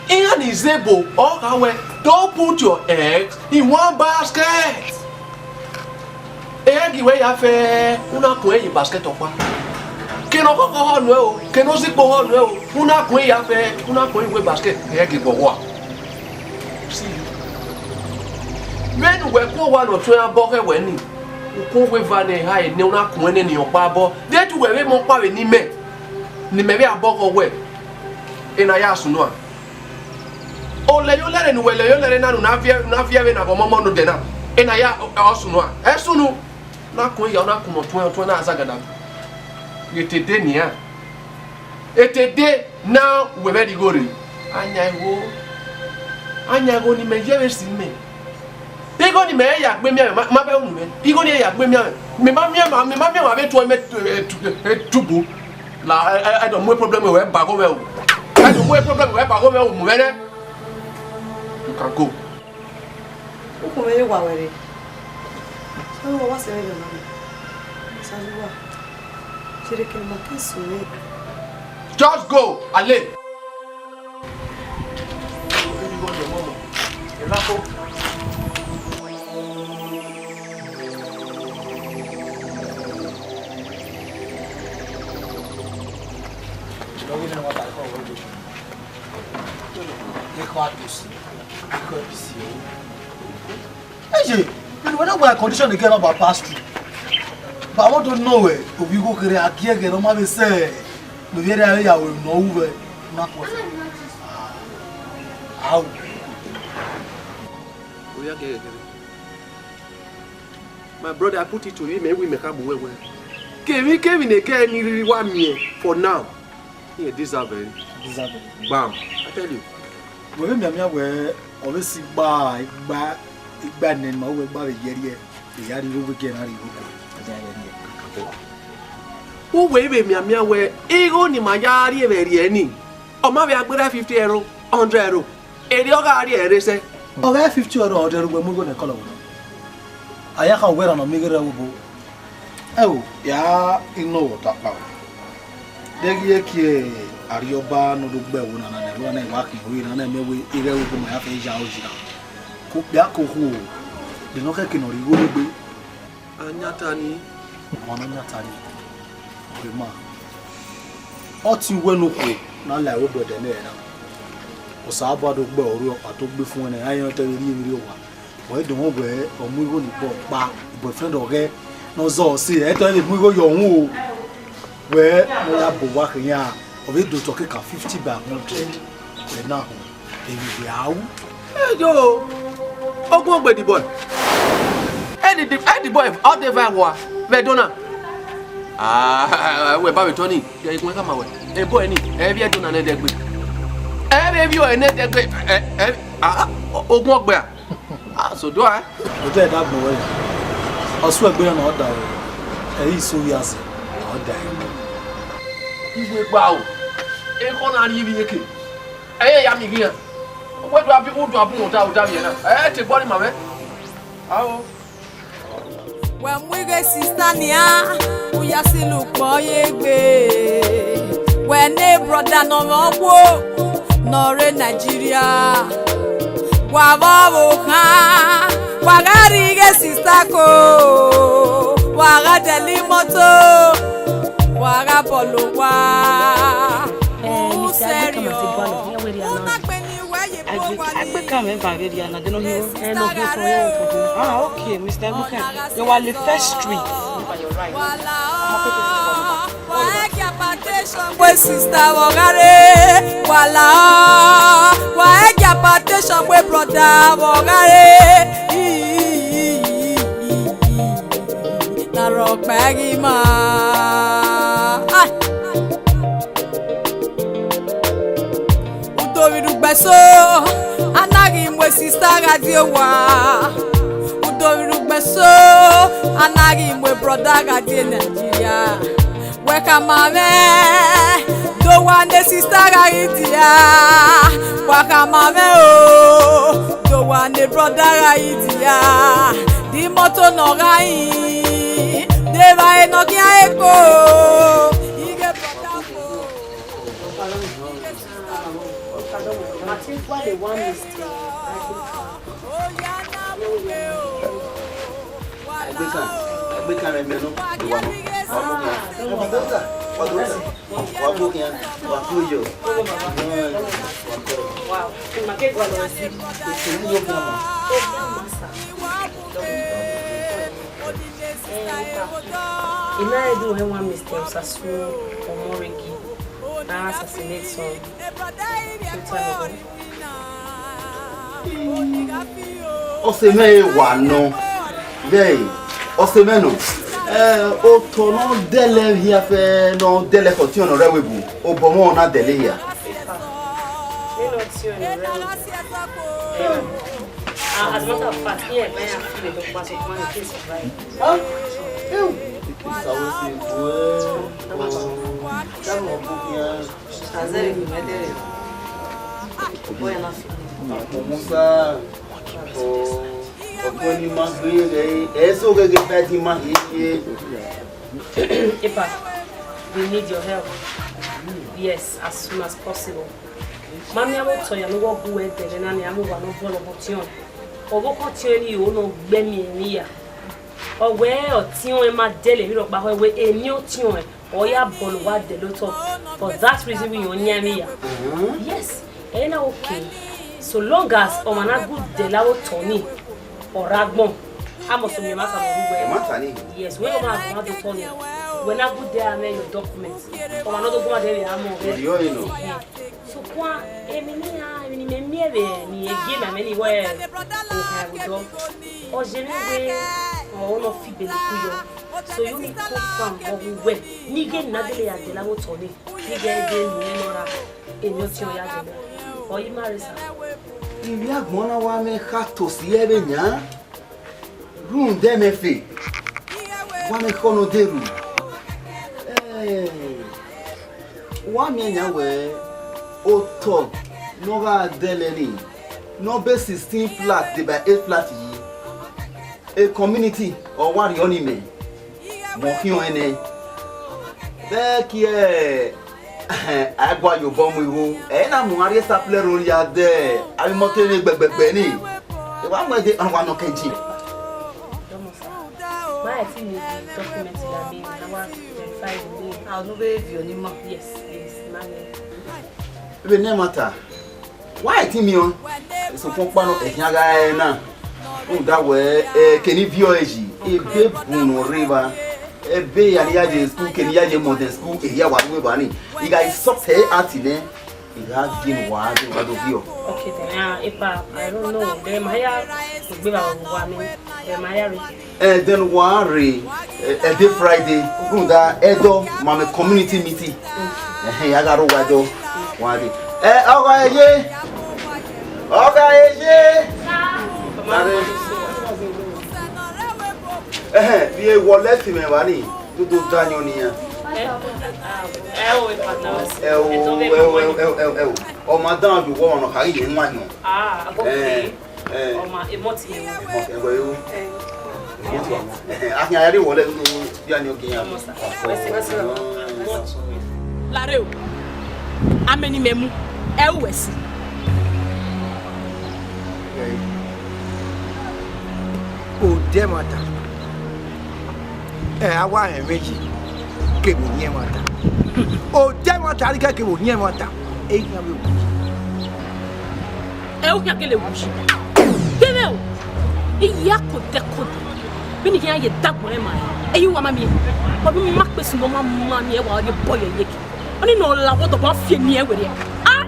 Iran ni zẹ ebo, ọ gha wẹ, don't put your eggs in one basket. Egg wẹ ya fẹ, u na kun ẹre ye basket ọkpa. Kene ọkhọkhọ họ nuẹ o, kene ozikpo họ nuẹ o, u na kun ẹre ya fẹ, u na kun ẹre ye basket, egg vbe ọgua. See, vbene uwẹ ku owa ne ọ tuẹn abọ khẹ wẹ ni, u kun uwu eva ne eha nẹ, u na kun ẹre ne ọkpa abọ. De te uwẹ vbe mu ọkpa vbe ne imẹ, ne imẹ vbe abọ khọ wẹ, ena ya sunu a. Olẹyolẹre ne uwẹ lẹyolẹre na, ne u na viẹ, na viẹ vbe na vbe ọmọmọ nodẹ na, ena ya ọ sunu a. Ẹ sunu, na kun ya, na kun ọtuẹn, ọtuẹn na zagada. Ghe te de nian. Etede na uwẹ vbe rhie igho rre. Ayan igho, ayan igho ne imẹ ye vbe si mẹ. Igho ne imẹ ya gbe miẹn mwẹ, ma, ma vbe unu mwẹ. Igho ne ya gbe miẹn mwẹ. Mẹ ma miẹn ma, mẹ ma miẹn ma vbe tuẹ mẹ, eh, tu-, eh, tubu. La, eh, eh, eh, do mu problem wẹ ba gho mwẹ o. Eh, do mu problem wẹ ba gho mwẹ o, mu mwẹ nẹ. You can go. Ukhunmwu vbe ye owa ruẹ rre. Sẹ vbe wa sẹ vbe nọ na? Sẹ vbe wa. Sẹ vbe kẹ ma ke sẹ vbe. Just go, Ale. Eye, you know what condition the girl about pass through. But I want to know, eh, obi go kere agiege no ma be say, no be there ya we no we na ko. How? Oya gẹgẹgẹrẹ. My brother, I put it to you, me we make am well well. Kevin, Kevin, again, ni riri wa mi for now. He deserve it. Deserve it. Bam. I tell you. Wẹ vbe mianmian wẹ, ọ vbe si gba, igba, igba nẹ ma wẹ gba vbe yẹrriẹ, vbe ya rhie igho vbe gẹ na rhie igho ko. U wẹ vbe mianmian wẹ, igho ni ma ya rhie vbe rhie ni, ọ ma vbe a gberra fifty euro, hundred euro, erriọ ọ gha rhie ẹre sẹ. Ọ ghẹ fifty euro, hundred euro, wẹ mu igho nẹ kọlọ wẹ. A ya kha wẹ ra nọ miẹn ighe rre vbe obo. Ẹo, ya I nọ vbe ọta kpao. Deghẹ I ye kie Arriọba ne ọ do gbe ẹvbo na na, ẹvbo na wa khin ori na, na mẹ wẹ ighẹ ẹvbo ma ya fẹ ya oyi na. Ko kpia ko khuo, de ne ọ khẹke ne ọ rhie igho ne egbe. Ayatani, Ọmwa ne ọ yan ta ni, ọ ma, ọ te wẹ ne okhuo na la ẹvbo brother nẹ na. Osanobua do gbe ọre ọkpa to gbe fun ẹnẹ, a i rẹn te vbe rhie emwi rrie owa. Wẹ do họn wẹ ọ mu igho ni kpọ kpa, boyfriend ọghẹ ne ọ zọ ọse, ẹ te ọ vbe mu igho ye ọhun o. Wẹ ne ọ ya bu owa khian, ọ vbe do otọ keka fifty by hundred. Wẹ na họn, emwi wẹ a ru. Eyo, ogun ogbe the boy. Ẹ the, ẹ the boy, ọ de va ẹwa vbe Ẹdo na. Ah, wẹ ba vbe tọ ni, ẹ i gun ẹka ma wẹ. Ebo ẹni, ẹ vbe Ẹdo na nẹ dẹgbe. Ẹ vbe vio ẹnẹ dẹgbe, ẹ, ẹ, ah, ogun ọgbe a. Ah, so do I. Odẹ da gbọn wẹ. Ọ suẹn egbe na ọ da wẹ. Ẹ i so ya zẹ, ọ da. Iwe gba o. Ekhọe na rhie ivbi eke. Ẹ i ya miẹn ighian. Wẹ do abi, u do abu oda, oda vbiẹ na. Ẹ te gbọrọ ima mwẹ. Ao. Wẹ mu ighe sista nian, u ya silo ukpọn ye egbe. Wẹ ne brother ne ọ mwẹ okhuo ne ọ rre Nigeria. Wa vbe ọvbokhan, wa gha rrie ighe sista ko, wa gha dẹlẹ imoto, wa gha bọlọ owa. Eh, Mister Agbekama ti gualọ, iran wẹ rhia na. Agbe-, Agbekan mwẹ ba vbe rhia na, de nọ hiẹn. Eh, nọ hiẹn otọ, hiẹn otọ. Ah, okay, Mister Agbekan. You are the first street. Wa la ọ, wa ẹgia patation gbe sista vbe ọgha rre. Wa la ọ, wa ẹgia patation gbe brother vbe ọgha rre. Na rhọkpa ghi ma. Ah. Udo vbe rhugbe so, a na ghi mu sista gha die owa. Udo vbe rhugbe so, a na ghi mu brother gha die Nigeria. Wẹ khama mwẹ, do owa ne sista gha ghi dia. Wa khama mwẹ o, do owa ne brother gha ghi dia. De imoto ne ọ gha rin, de evbare ne ọ khian re ko. Ighe brother ko. Agbeka, Agbeka rẹ mẹ nọ, wa nọ, wa bọ khian, wa do khian, wa do khian, wa do yọ. Wow. Èmi yóò fi hàn. Ina edu hẹ wan Mister Osasu Omoregi na assassinate some future leader. Ọse mwẹ wa nọ, vẹ ọse mwẹ nọ. Eh, otọ ne ọ dẹlẹ hia fẹ ne ọ dẹlẹ khẹ ọtiọnrẹn rẹ wẹ bu, obọ mwẹ ọ na dẹlẹ hia. Nene ọtiọnrẹn rẹ wẹ bu. Ah, as a matter of fact, iran ẹgbẹ iran fi vbe dọkpa sokpan in case of right. Ah, ew. Sawo se bu ẹ. Come on, book here. Azẹrẹ ni mẹ dẹrẹ. Ọbọ ya na fi. Akpọ Musa. Oh, ọbọ ni ma gbe rẹ. Ẹ so gẹgẹ bẹẹ di ma he ye. Epa, we need your help. Yes, as soon as possible. Ma miẹn avbe otọ ya ne uwu ọgua ẹdẹrẹ na ni a mu owa ne ọ bọlọ ọtiọnrẹn. Ọvbokhan ọtiọnrẹn ni ho ne ọ gbe ẹmwẹ emwi ya. Ọ wẹ ọtiọnrẹn ma dẹlẹ emwi rhọkpa, ọ wẹ emwi ọtiọnrẹn ọ ya bọlọ owa dẹlẹ otọ. For that reason, we yan emwi ya. Yes, ẹ na okay. So long as ọmwa na gu dẹlẹ avbe otọ ni, ọ rre agbọn. A must miẹn ma sa vbe uwẹ. Ẹ ma ta ni. Yes, wẹ ọmwa gu ma do otọ ni. Wẹ na gu dẹ amẹ your document. Ọmwa ne ọ do gu ma dẹ vbe a mọ vbe. Ori ọre nọ. Sokpan, emwi ne iran, emwi ne imẹ miẹn vbe ni gie ma mwẹ ni wẹ, ohan ẹvbo dọ. Ọ ye mwẹ wẹ, ọ, ọ nọ fi bele ku yọ. So you need confirm vbe uwẹ, ne I ghe ne I na dele ya dẹlẹ avbe otọ ni, ne I ghe ghe ne I nọ ra, emwi ọtiọnrẹn ya dẹlẹ. Ọ i ma rre sa. Ivbi agbọn na wa mwẹ kha tosi ẹvbo yan. Rhunmwuda ẹmwẹ fe, wa mwẹ ekhọe ne ọ de ru. Eh, wa miẹn yan wẹ otọ ne ọ gha dẹlẹ ni, ne ọ be sixteen flat de by eight flat yi, e community ọ wa rriọ ni mẹ, mẹ ọ khian ọnrẹn nẹ. Vbe ẹki ẹ, a gua ye obọ mu igho, ẹ i na mu uwa rrie supply road ya dẹ avbe imọto ne gbẹgbẹgbẹ ni. Ẹ wa mu ẹdẹ, a wa nọ kẹnji. Ma I think the document that they na wa verify the name. Ah, no be viọ ni ma. Yes, yes, ma ne. Ebe ne mata. Why ti mi on? Eso pon pa no ehia ga e na. U da we e keni viọ eji. Ebe bu no reva. Ebe ya ni ya je school, keni ya je modern school, e ya wa we ba ni. I ga so te ati ne. I ga gi ne wa de wa do viọ. Okay, then, uh, if I, I don't know, then my ya gbe ba wa mi, then my ya re. Eh, then wa re, eh, eh, day Friday, runda Edo, ma me community meeting. Eh, eh, ya ga ro wa do, wa de. Eh, ọgha eye. Ọgha eye. Mare. Eh, eh, bi e wọlẹ fi mẹ wa ni, do do da yan ni ya. Eh, eh, oh, eh, Father. Eh, oh, eh, oh, eh, oh, eh, oh, eh, oh. Ọ ma dan ju wọ ọnọ kha ghi ye nwa yan. Ah, okay. Eh. Eh. Ọ ma, emọ ti yẹn. Emọ, ẹgbẹ yo. Eh. Emọ ti wa. Eh, eh, a khian ya re wọlẹ, do, do, ya ni ogiyan. Ọmọ sa. Wẹ si, wẹ si. Lare o. Amẹ ne imẹ mu, ẹ ru wẹ si. Odẹ ẹmwata, ẹ a wa rẹn vbe yi kevbe oyin ẹmwata. Odẹ ẹmwata, a rhie kevbe oyin ẹmwata, e khian vbe wu yi. Ẹ u khian gele wu yi. Kevbe o, I ya kodẹ kodẹ, vbene I khian ye dagbọn ẹn ma, ẹ i wa ma miẹn. Wa vbe ma kpe sunu, ọ ma ma miẹn, wa rhie bọ ye iyeke. Ọnii ne ọ la wọ dọbọ fi eni ẹn werriẹ. Ah!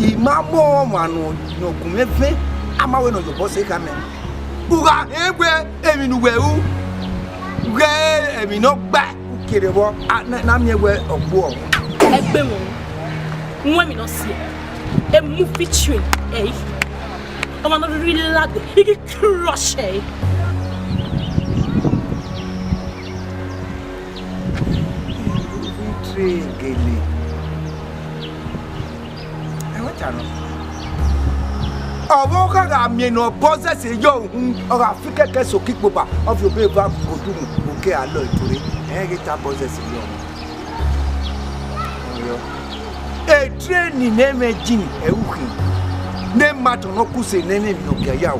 I ma mu ọmwa nọ, ne ọ gun mwẹ vẹn, a ma wẹ ne ọ yobọ sẹ khama mẹ. U gha hẹn wẹ emwi ne uwẹ ru, ghẹ emwi ne ọ gba, u kere vbọ, a, na, na miẹn wẹ ọ gbuọ. Ẹgbẹmwẹ, wọn emwi ne ọ siẹ, emu fi train, ẹi. Ọmwa ne ọ rhirhi lagbe, I ghi crush ẹe. Train gele. Ẹ wẹ ta nọ. Ọvbokhan gha miẹn ne ọ bọ zẹse yọ uhunmwu, ọ gha fi kẹkẹ so ke ikpoba, ọ viọ obọ eva odukhunmwu, okẹe a lọ ẹre, ẹ i ghi ta bọ zẹse yọ uhunmwu. Ọyọ. E train ne ẹmwẹ jin ẹre u khin, ne ma tọn ne ọ kuse ne ẹmwẹ emwi ne ọ gia ya o.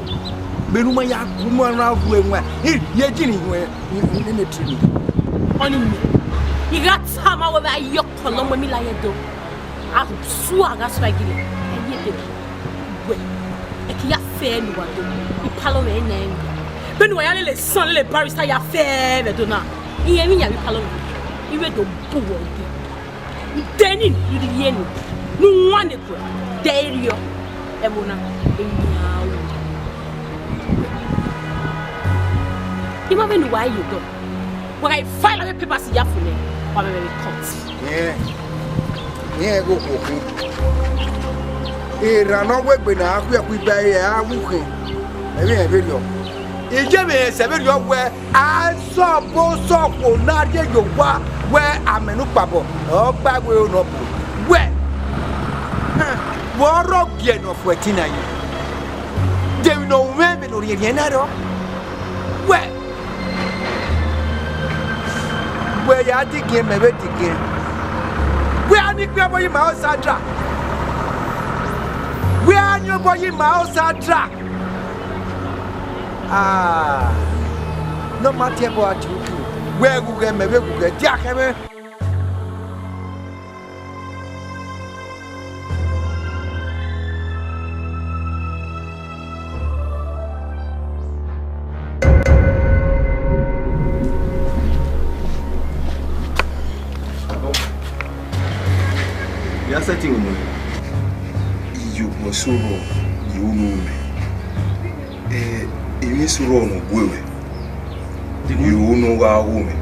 Vbene u ma ya gu ma na ru ẹwaẹn, I rhie jin ihuẹn, I, I nene train. Ọni mẹ, I gha tama wẹ vbe a yọ ọkọlọ mu emila ye do. A sua gha sua gile, ẹ ye de. Wẹ, ẹ ke ya fẹ ne uwa do, I palọ mwẹ na ẹn. Vbene uwa ya lele esan lele barrister ya fẹ vbe do na, irẹn emwi yan vbe palọ mwẹ, I vbe do bu uwẹ gie. Deni I rhie eni ne u wan ne eguẹ, de erriọ, ẹvbo na, eyan ru. I ma vbene uwa ye odọ, wa gha file avbe papers ya fo nẹ, wa vbe vbe court. Irẹn, irẹn ghe okhuo khin. Erhan ne ọ wegbe ne a khuẹ khu iba ẹre a wu khin, ẹmwẹ irẹn vberriọ. Iye mwẹ sẹ vberriọ wẹ, azọbosọkhuo na rhie ye owa wẹ amẹ ne ukpabọ, ọ gba ẹvbo ẹro nọ bu. Wẹ, wẹ ọ rre ogiẹ ne ọ fu ẹtin na yi. De emwi ne ọ ru mwẹ vbene orhiẹnrhiẹn na rrọọ? Wẹ, wẹ ya dẹgiẹn, mẹ vbe dẹgiẹn. Wẹ a ni kpian obọ yi ma Osadra. Wẹ a ni obọ yi ma Osadra. Ah, ne ọ ma tie ẹbọ a tie uki. Wẹ ghughẹ, mẹ vbe ghughẹ, dia khẹ mwẹ. Ya sẹtin unu, iyobọ eso rrọọ, unu mẹ. Eh, emwi eso rrọọ ne ọ gue ruẹ. Unu gha gho mwẹ,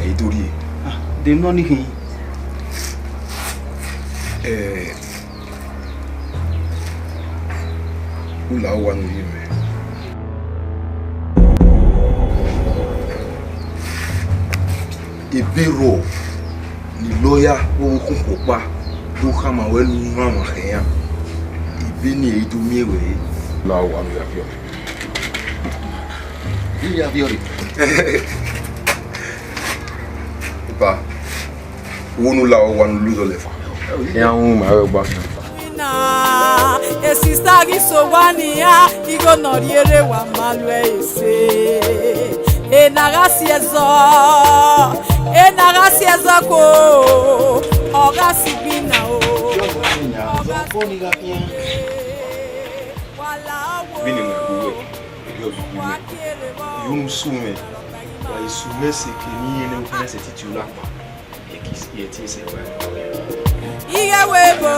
ẹ i do rhie. Ah, de nọ ni khin. Eh, u la owa ne u rhie mẹ. Ebe rrọọ ne lọya vbe owa ukhunkhuo ọkpa do khama ruẹ ne u rhanmwa khẹ iran. Ebe ni ẹre I do miẹn ruẹ re. La owa ne u ya viọ. I ya viọ re. Epa, wo ne u la owa ne u luzọ lẹ fa. Iran ru ma vbe gba. Esista ghi so owa nian, igho ne ọ rhie rre wa ma lu ẹre ese. Ena gha si ẹzọ, ena gha si ẹzọ ko, ọ gha si gbinna o. Ọ gha si gbinna. Vbene imẹ ru uwẹ, erriọ vbe uwẹ, I unu sẹ mwẹ, wa i sẹ mwẹ sẹ ke ne I rẹn ne u kherhe sẹ titi u la kpa. Ighẹ wẹ bo.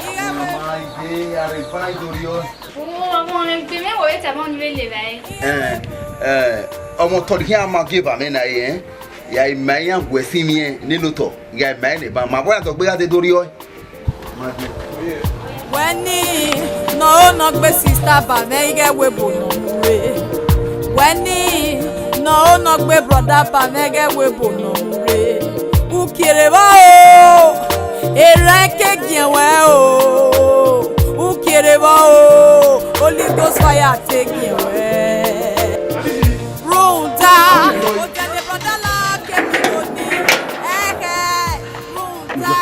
Ighẹ wẹ. Ọmọ, I dey, I dey find Oriọ. Oh, ọmọ, ẹgbẹ mẹ wọ wẹ tẹ ọmọ ni vbe lele ẹre. Eh, eh, ọmọ tọrọ khian ma gie ba mẹ na, eh? Ya ima iran gu ẹse imiẹn nene otọ, ya ima ẹre ne ba ma, wẹ a dọgbe gha dede Oriọ. Wẹ ni ne ọ ho ne ọ gbe sista ba mwẹ ighẹ webo ne ọ mu rre. Wẹ ni ne ọ ho ne ọ gbe brọda ba mwẹ ighẹ webo ne ọ mu rre. Ukiere vbọ o, erha ke giẹn wẹ o. Ukiere vbọ o, Holy Ghost fire te giẹn wẹ. Rhunmwuda, odẹ ne brọda la kẹ mi ro ni, ẹghẹ. Rhunmwuda,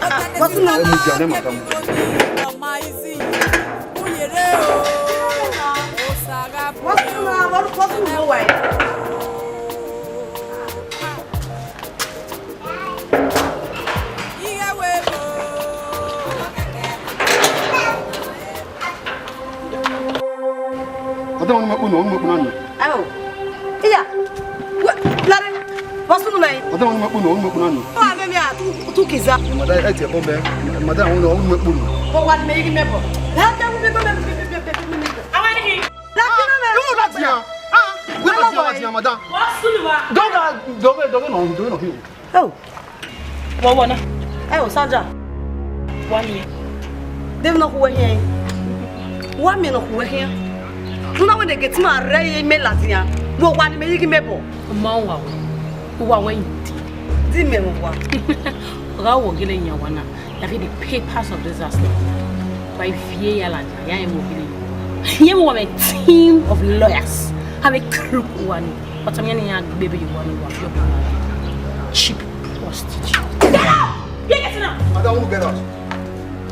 odẹ ne sista la kẹ mi ro ni, ọ ma easy. Uyere o, Osa gha bu. Ighẹ webo. Madam, unu mu ẹkpo nọ, unu mu ẹkpo na nọ. Ao. Iya. Wẹ, lare. Wa sunu mẹ. Madam, unu mu ẹkpo nọ, unu mu ẹkpo na nọ. Ọ, ame mi a, tu, tu kiza. Madam, ẹ tiẹ bọ mẹ. Madam, unu, unu mu ẹkpo nọ. Ọ wa ni mẹ yi ghi mẹ bọ. Lare, wẹ, wẹ, wẹ, wẹ. Awa ni. Lare, wẹ. Yóò lọ tiẹ. Ah, wẹ lọ tiẹ, lọ tiẹ, madam. Wa sunu wa. Dọgha, dọgha, dọgha nọ, dọgha nọ. Oh. Vbọ vbọ na? Ẹ o, Sandra. Wa miẹn. Deghẹ ne ọ khu wẹ khian? Wa miẹn ne ọ khu wẹ khian. Te u na wẹ ne Gate man rre imẹ ladian, vbe owa ne imẹ yi ghi mẹ bọ? Ma uwa wẹ. Uwa wẹ yi di. Di mẹ vbe owa. Ọ gha wọ gele yan wa na. Ya ghi the papers of this house. Wa ivie ya ladian, ya emu gele yan. Ye wa mẹ team of lawyers. Have a crook one. But I'm gonna gbe be one wa fi obi. Cheap prostitute. Get out! You get out! Madam, who get out?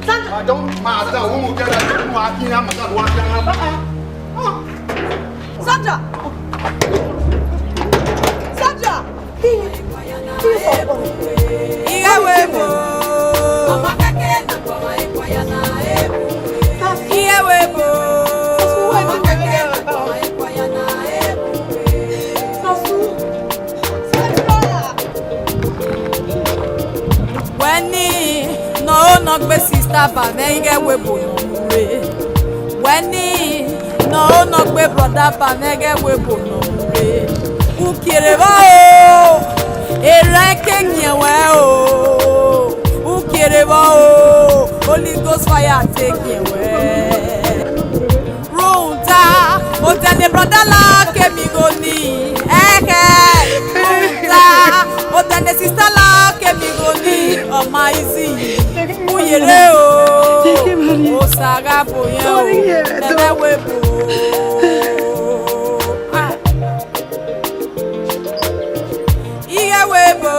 Sandra! Madam, madam, who get out? Who are you, madam? Who are you? Sandra! Sandra! Ighẹ webo. Ighẹ webo. Wẹ ni ne ọ ho ne ọ gbe sista ba mwẹ ighẹ webo ne ọ mu rre. Wẹ ni ne ọ ho ne ọ gbe brọda ba mwẹ ighẹ webo ne ọ mu rre. Ukiere vbọ o, erha ke yin wẹ o. Ukiere vbọ o, Holy Ghost fire te yin wẹ. Rhunmwuda, odẹ ne brọda la kẹ mi gho ni, ẹghẹ. Rhunmwuda, odẹ ne sista la kẹ mi gho ni, ọ ma easy. Uyere o, Osa gha bo yẹn o, ẹmwẹ webo. Ah. Ighẹ webo.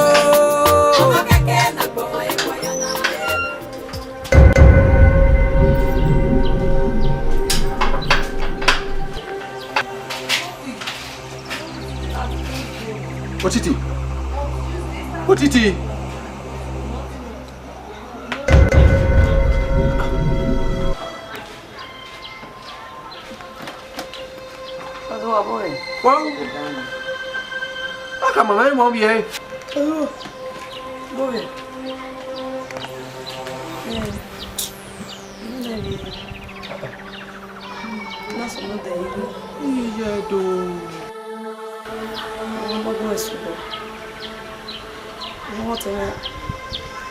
Otiti. Otiti. Wa u. A ka ma mwẹ emọ vbiẹ. Bọvbiẹ. Na sunu dẹ yi. Iye do. Ọmọ ọdún ẹ̀sùn bọ̀. Ọmọ tẹ̀lé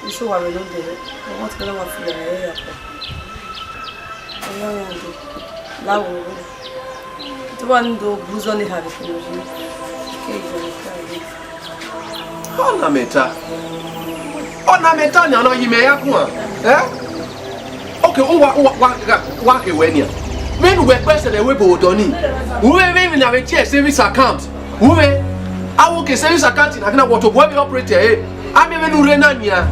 iṣẹ́ wà lóde. Ọmọ tẹ̀lé wà fi ara ẹ̀ yàtọ̀. Ọmọ yẹn do. Láwo. Tó bá ní do búzọ́ ní ìhàlẹ̀ fún mi. Kí ìjọ mi ká ìlú. Ọna mẹ ta. Ọna mẹ ta ni ọna yi mẹ ya guan. Eh? Okay, uwa, uwa, wa, wa, wa ke wẹ nia. Vbene uwẹ kpẹ sẹ ne webo odọ ni. Uwẹ vbe na vbe tie savings account. Uwẹ, a wo ke savings account na gina wọto, uwẹ vbe operate e. A miẹn vbene u rre na nian,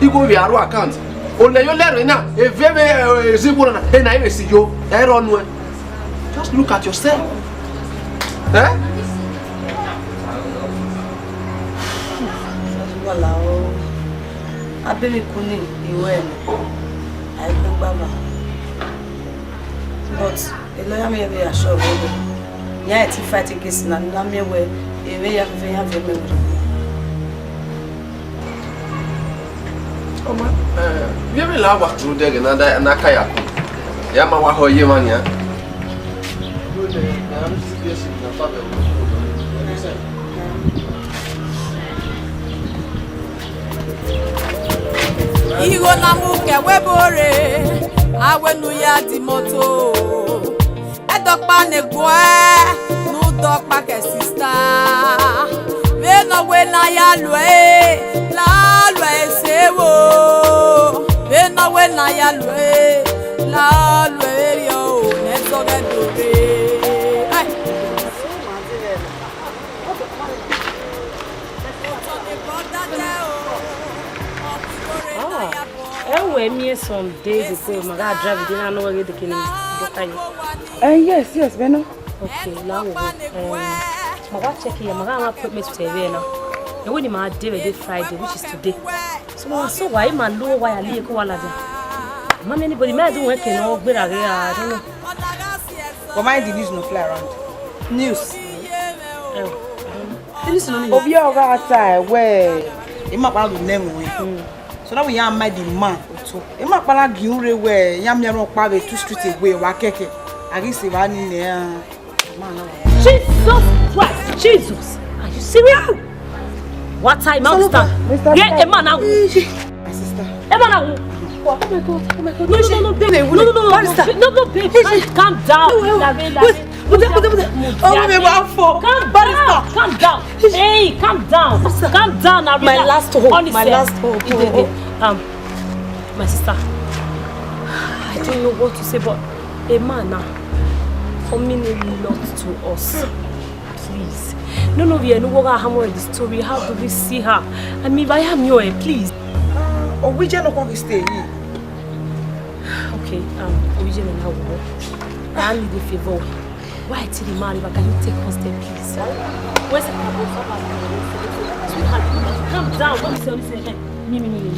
igho vbe aro account. Olẹ yo lẹrẹ na, eve vbe, eh, ezigbo na, ena i vbe si yo, ẹ i rọ nuẹn. Just look at yourself. Eh? Wala o. Abirikun ni iwẹ nẹ, a i kpe gba ba. But a lawyer miẹn vbe assure vbe wẹ, iran ti fight case na, ne a miẹn wẹ, ẹ vbe ya vbe iran vbe mẹ wẹ. Ọ ma, eh, vbe emwi la wa tunu dẹghe na da, na ka ya ku. Ya ma wa họ ye emwa nian. Igho na mu kẹ wẹ ebo rre, a wẹ ne u ya di moto. Ẹdọkpa ne egbuẹ, ne u dọkpa kẹ sista. Vbene ọ wẹ ne a ya lu ẹre, la lu ẹre sẹ vbo. Vbene ọ wẹ ne a ya lu ẹre, la lu ẹre rriọ o, ne ẹzọghẹ do rre. Ai. Ah, ẹ wẹ miẹn some days ago, ma gha drive de na nọ wẹ ghe dekene dọkpa ye. Eh, yes, yes, vbene. Okay, la wo. Eh, ma wa check here, ma gha mwẹ appointment to ẹvbo na. Ẹ wẹ ne ima dee vbe day Friday, which is today. So, so why ima lo wa ya lie ko wa ladian? Ma miẹn anybody, ma do wẹ ke nọ gberra ghe, I don't know. But mind the news no fly around. News. Eh, I don't know. Ovbi ọ gha ta wẹ, ima kpa do nẹ ẹmwẹ. So that we ya mind the man oto. Ima kpa na gie ure wẹ, ya miẹn rẹn ọkpa vbe two street away, wa kẹkẹ. A ghi sẹ evba ni nẹ. Jesus Christ, Jesus. Are you serious? What time? I understand. Yeah, a man now. My sister. A man now. Oh my God, oh my God. No, no, no, no, babe. No, no, no, no, no, no, no, babe. Calm, calm down. Lare, lare. Put it, put it, put it. Oh, babe, I'm for. Calm down, calm down. Hey, calm down. Calm down, Arina. My last hope. Honestly, my last hope. Um, my sister, I don't know what to say, but a man now, for mean a lot to us. Please. No, no, we are no longer hammer the story. How do we see her? I mean, if I am your, eh, please. Uh, Owije no come stay here. Okay, um, Owije no now. I need a favor. Why till the man river? Can you take us there, please? Where's the car? Sweetheart, calm down. What is this? Me, me, me, me.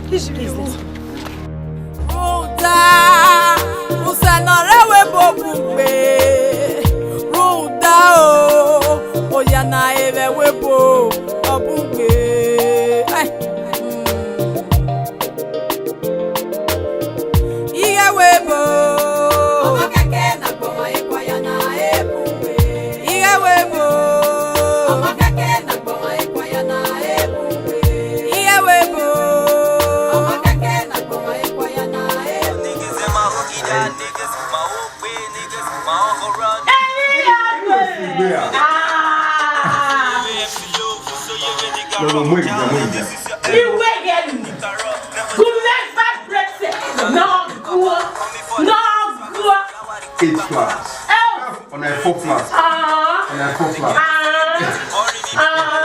Please, please, let's go. Rhunmwuda, usẹ ne ọ rre ẹvbo ebo bun gbe. Rhunmwuda o, oya na rre ẹvbo ebo ọ bun gbe. Ai, mm. Ighe ẹvbo ebo. Ọmọ kẹkẹ na gbọmọ ekwaya na ebu gbe. Ighe ẹvbo ebo. Ọmọ kẹkẹ na gbọmọ ekwaya na ebu gbe. Ighe ẹvbo ebo. Ọmọ kẹkẹ na gbọmọ ekwaya na ebu gbe. Niggas in my hood, niggas in my hood, niggas in my hood, run. Ẹ̀yin ọ̀gbìn. Ah. No, no, wait, no, wait. Iwe yẹn ni. Gumẹ vibrate. No go. No go. Eight flats. Oh. On a four flats. Ah. On a four flats. Ah. Ah.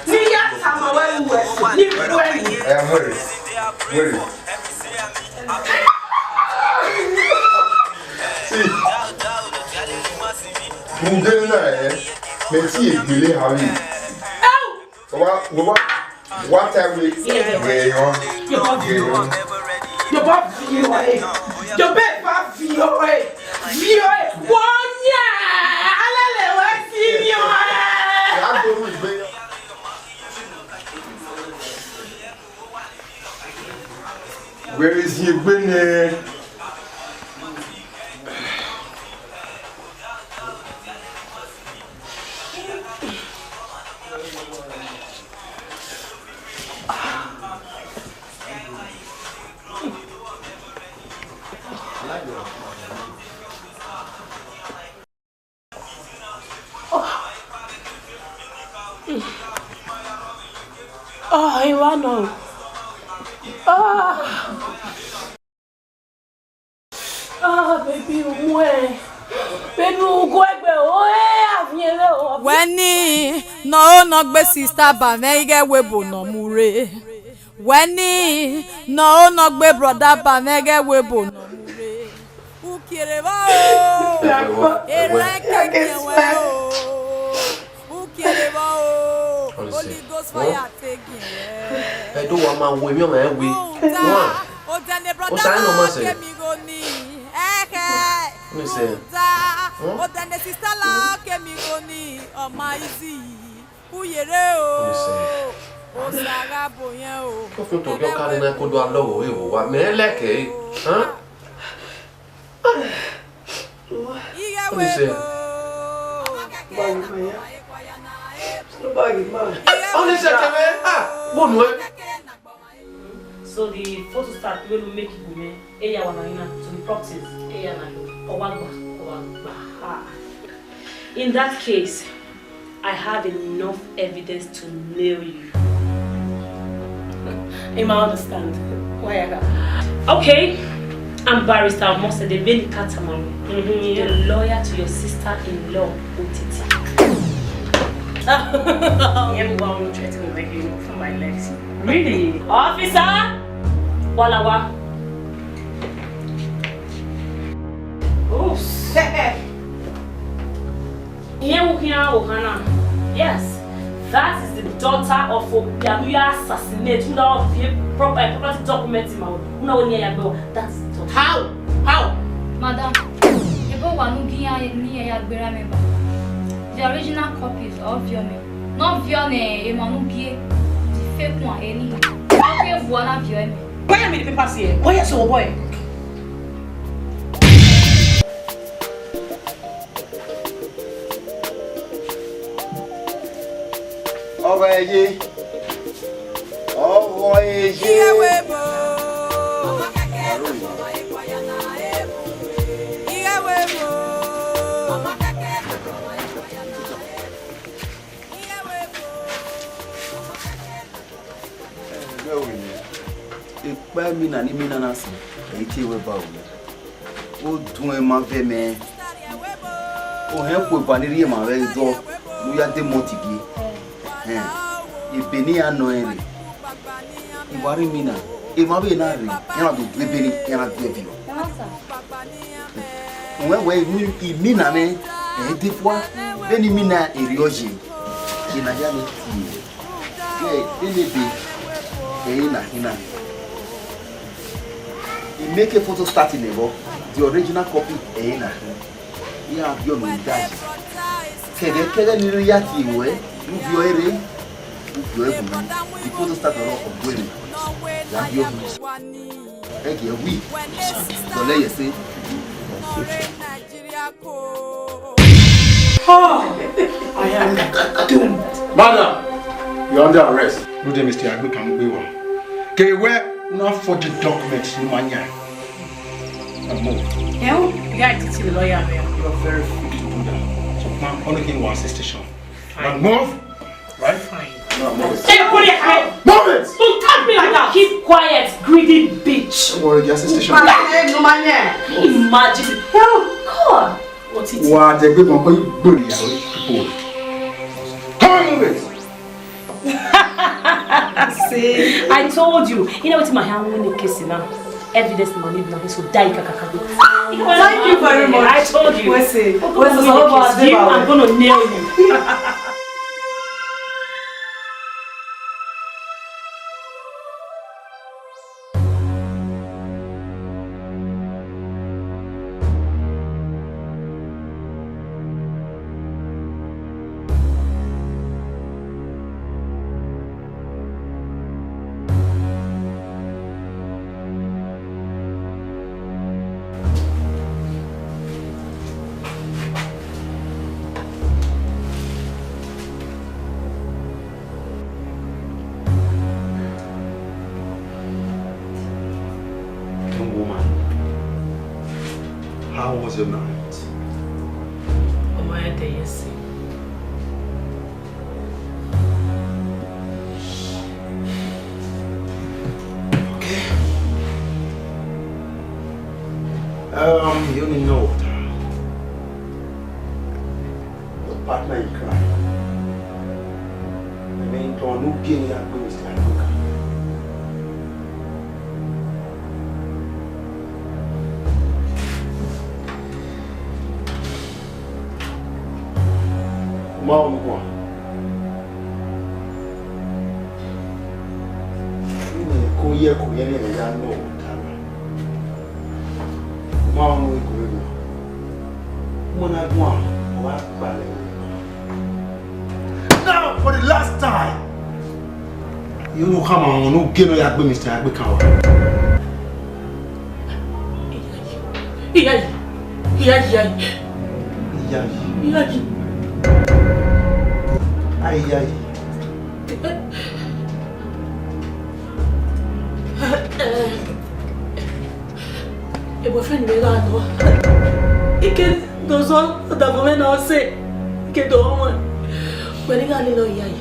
Ni ya sama wẹ lu wẹ. Ni wẹ ni. I am worried. Worried. See, Nde na, eh, mẹ ti egbele ha vbe. Wa, wa, wa, wa ta we. Ye yo. Ye yo. Yo ba vi yo, eh. Yo be ba vi yo, eh. Vi yo, eh. Wo nya, alele wa si yo, eh. Ya do ru igbe. Where is your business? Ah, I wa nọ. Ah. Ah, baby, u muẹn. Baby, u gu ẹgbẹ o, eh, a viẹn vbe o. Wẹ ni, ne ọ ho ne ọ gbe sister ba mwẹ ighẹ webo ne ọ mu rre. Wẹ ni, ne ọ ho ne ọ gbe brother ba mwẹ ighẹ webo ne ọ mu rre. Ukiere vbọ o, erha ẹkẹkiẹn wẹ o. Ukiere vbọ o, Holy Ghost fire te giẹn wẹ. Ẹdo wa ma wo emwi ọmwa ẹn we. Odẹ ne brother la kemi gho ni, ẹkhẹ. Rhunmwuda, odẹ ne sister la kemi gho ni, ọ ma easy. Uyere o, Osa gha bo yẹn o. Kọfin tọ ọghe ọka ne na kodo alọghọ ẹre vbe owa, mẹ lẹkẹ ẹre. Ighẹ wẹ bo. Ọnise kẹmẹ, ah, wo nuẹn. So the photostat wey u make ibu mẹ, eya wa na ina to the properties. Eya na lo. Ọ wa gba. Ọ wa gba. Ah. In that case, I have enough evidence to nail you. Emma understand. Why I have? Okay, I'm Barrister Omosede Beni Katamaru, the lawyer to your sister-in-law, Otiti. Yeah, but I want to try to make you move from my legs. Really? Officer! Walawa. Oops. Iran khian Ohana. Yes. That is the daughter of Obianuya assassinate. Una of the proper property document in my una we ni ya gbe. That's the daughter. How? How? Madam, ebo wa nu gi iran ni ya gbe ra mẹ ba. The original copies of your me. Nọ viọ ne emwa ne u gie, the fake one, eni. Ọ ke vbuọ na viọ ẹmwẹ. Why am I the paper here? Why you so boy? Ọghọ eye. Ọghọ eye. Ighẹ wẹ bo. Ighẹ wẹ bo. Ẹgbẹ́ òwe ni, ekpa emina ne imina na sẹ, ẹ i tie wẹ ba ru. Oduẹn ma vẹ mẹ. Ohẹn khueba ni rhie ma vbe dọ, ne u ya de mọnti gie. Ẹn, ebe ne iran nọ rẹn rre. I wa rhie imina, emwa vbe na rre, iran na do du ebe ni, iran na du ẹviọ. Uwẹ wẹ inu imina mwẹ, ẹ i de fua, vbene imina erriọ ye, ena ya ne tie. Vbe vbene ebe, ẹ i re na khin na. I make a photostat nẹ vbọ, the original copy, ẹ i re na khin. Iran viọ ne u da yi. Kẹghẹ kẹghẹ ne I rhirhi ya tie ruẹ, u viọ ẹre, u viọ ẹre bu mwẹ, the photostat ọre ọ bu ẹre, ya viọ bu. Ẹgiẹ wi, dọlẹ ye ẹse. Oh, I am doomed. Madam, you're under arrest. Rode Mister Agbekamugbe wa. Ke wẹ una forge documents ne ma yan. And move. Ẹo, guy, titi lawyer mẹ. You are very free to do that. So, man, only thing was station. But move. Right? Fine. No, move it. Hey, put it out. Move it! Don't touch me like that. Keep quiet, greedy bitch. Don't worry, the assistant. Imagine. Oh, God. What is it? Wa de gbe kan ko gbori ya people. Come on, move it. See, I told you. You know what my hand win the case now? Evidence money, nothing, so die kakaka. Thank you very much. I told you. Wese, Wese, you, I'm gonna nail you. Young woman, how was your night? Ọmọ ẹ tẹ yẹ sí. Okay. Um, you only know what, uh, your partner in crime. Ne u gie ne ya gbe Mister Agbeka. Ma ọmwa. Ine ko ye ko ye ne ya no ta. Ma ọmwa ko ye. Mo na gua, wa pa le. Now, for the last time, you know, come on, no get no ya gbe Mister Agbeka wa. Iyayi, iyayi, iyayi. Iyayi. Iyayi. Ai, iyayi. Ebo fẹ ne gha nọ. Ike dozọ ọdavọ mwẹ na ọse. Ike do ọmọ. Wẹ ni gha lele iyayi.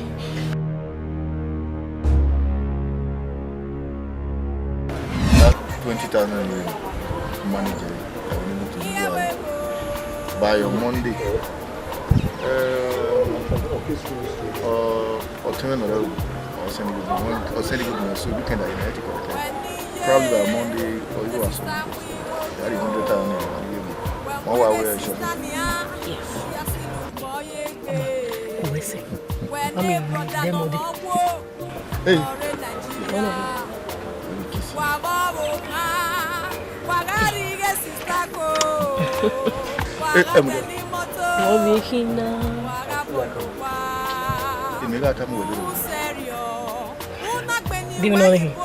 That twenty thousand you manage, I will need to do by on Monday. Uh, uh, Ọtẹn mwẹ nọ rẹ ru, ọ send good news, ọ send good news, so weekend I na ti kọrẹ. Probably by Monday or you are soon. That is hundred thousand naira. One hour where I shop. Yes. Ọmọ, kò wẹsẹ. Mami, mi lẹ Monday. Hey. Hey, Emre. Mami, kina. Èmi gha tama wẹ lérò. Give me another hint.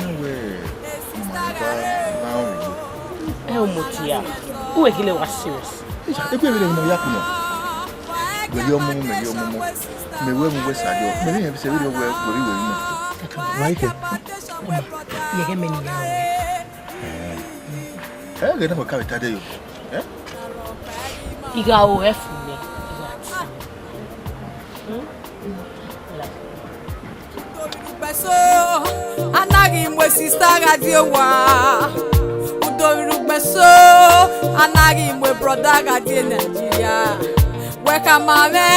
Na wẹ ima ba na rẹn. Ẹ o, Motia. Uwẹ ghi lẹ wa serious. Ebe vbe ne ya kunu. Mẹ yọ mu, mẹ yọ mu. Mẹ wẹ mu wẹ sa yọ. Mẹ vbe yẹn vbe sẹ vbe wẹ wẹ wẹ mu. Wa ike. Ọmọ, yẹ ghe mẹ ne ya wẹ. Ẹ ghe na wẹ ka vbe ta dẹ yo. Eh? Igha o ẹfu nẹ, igha tu. Hmm? Udorhirugbe so, a na ghi mu sister gha die owa. Udorhirugbe so, a na ghi mu brother gha die Nigeria. Wẹ khama mwẹ,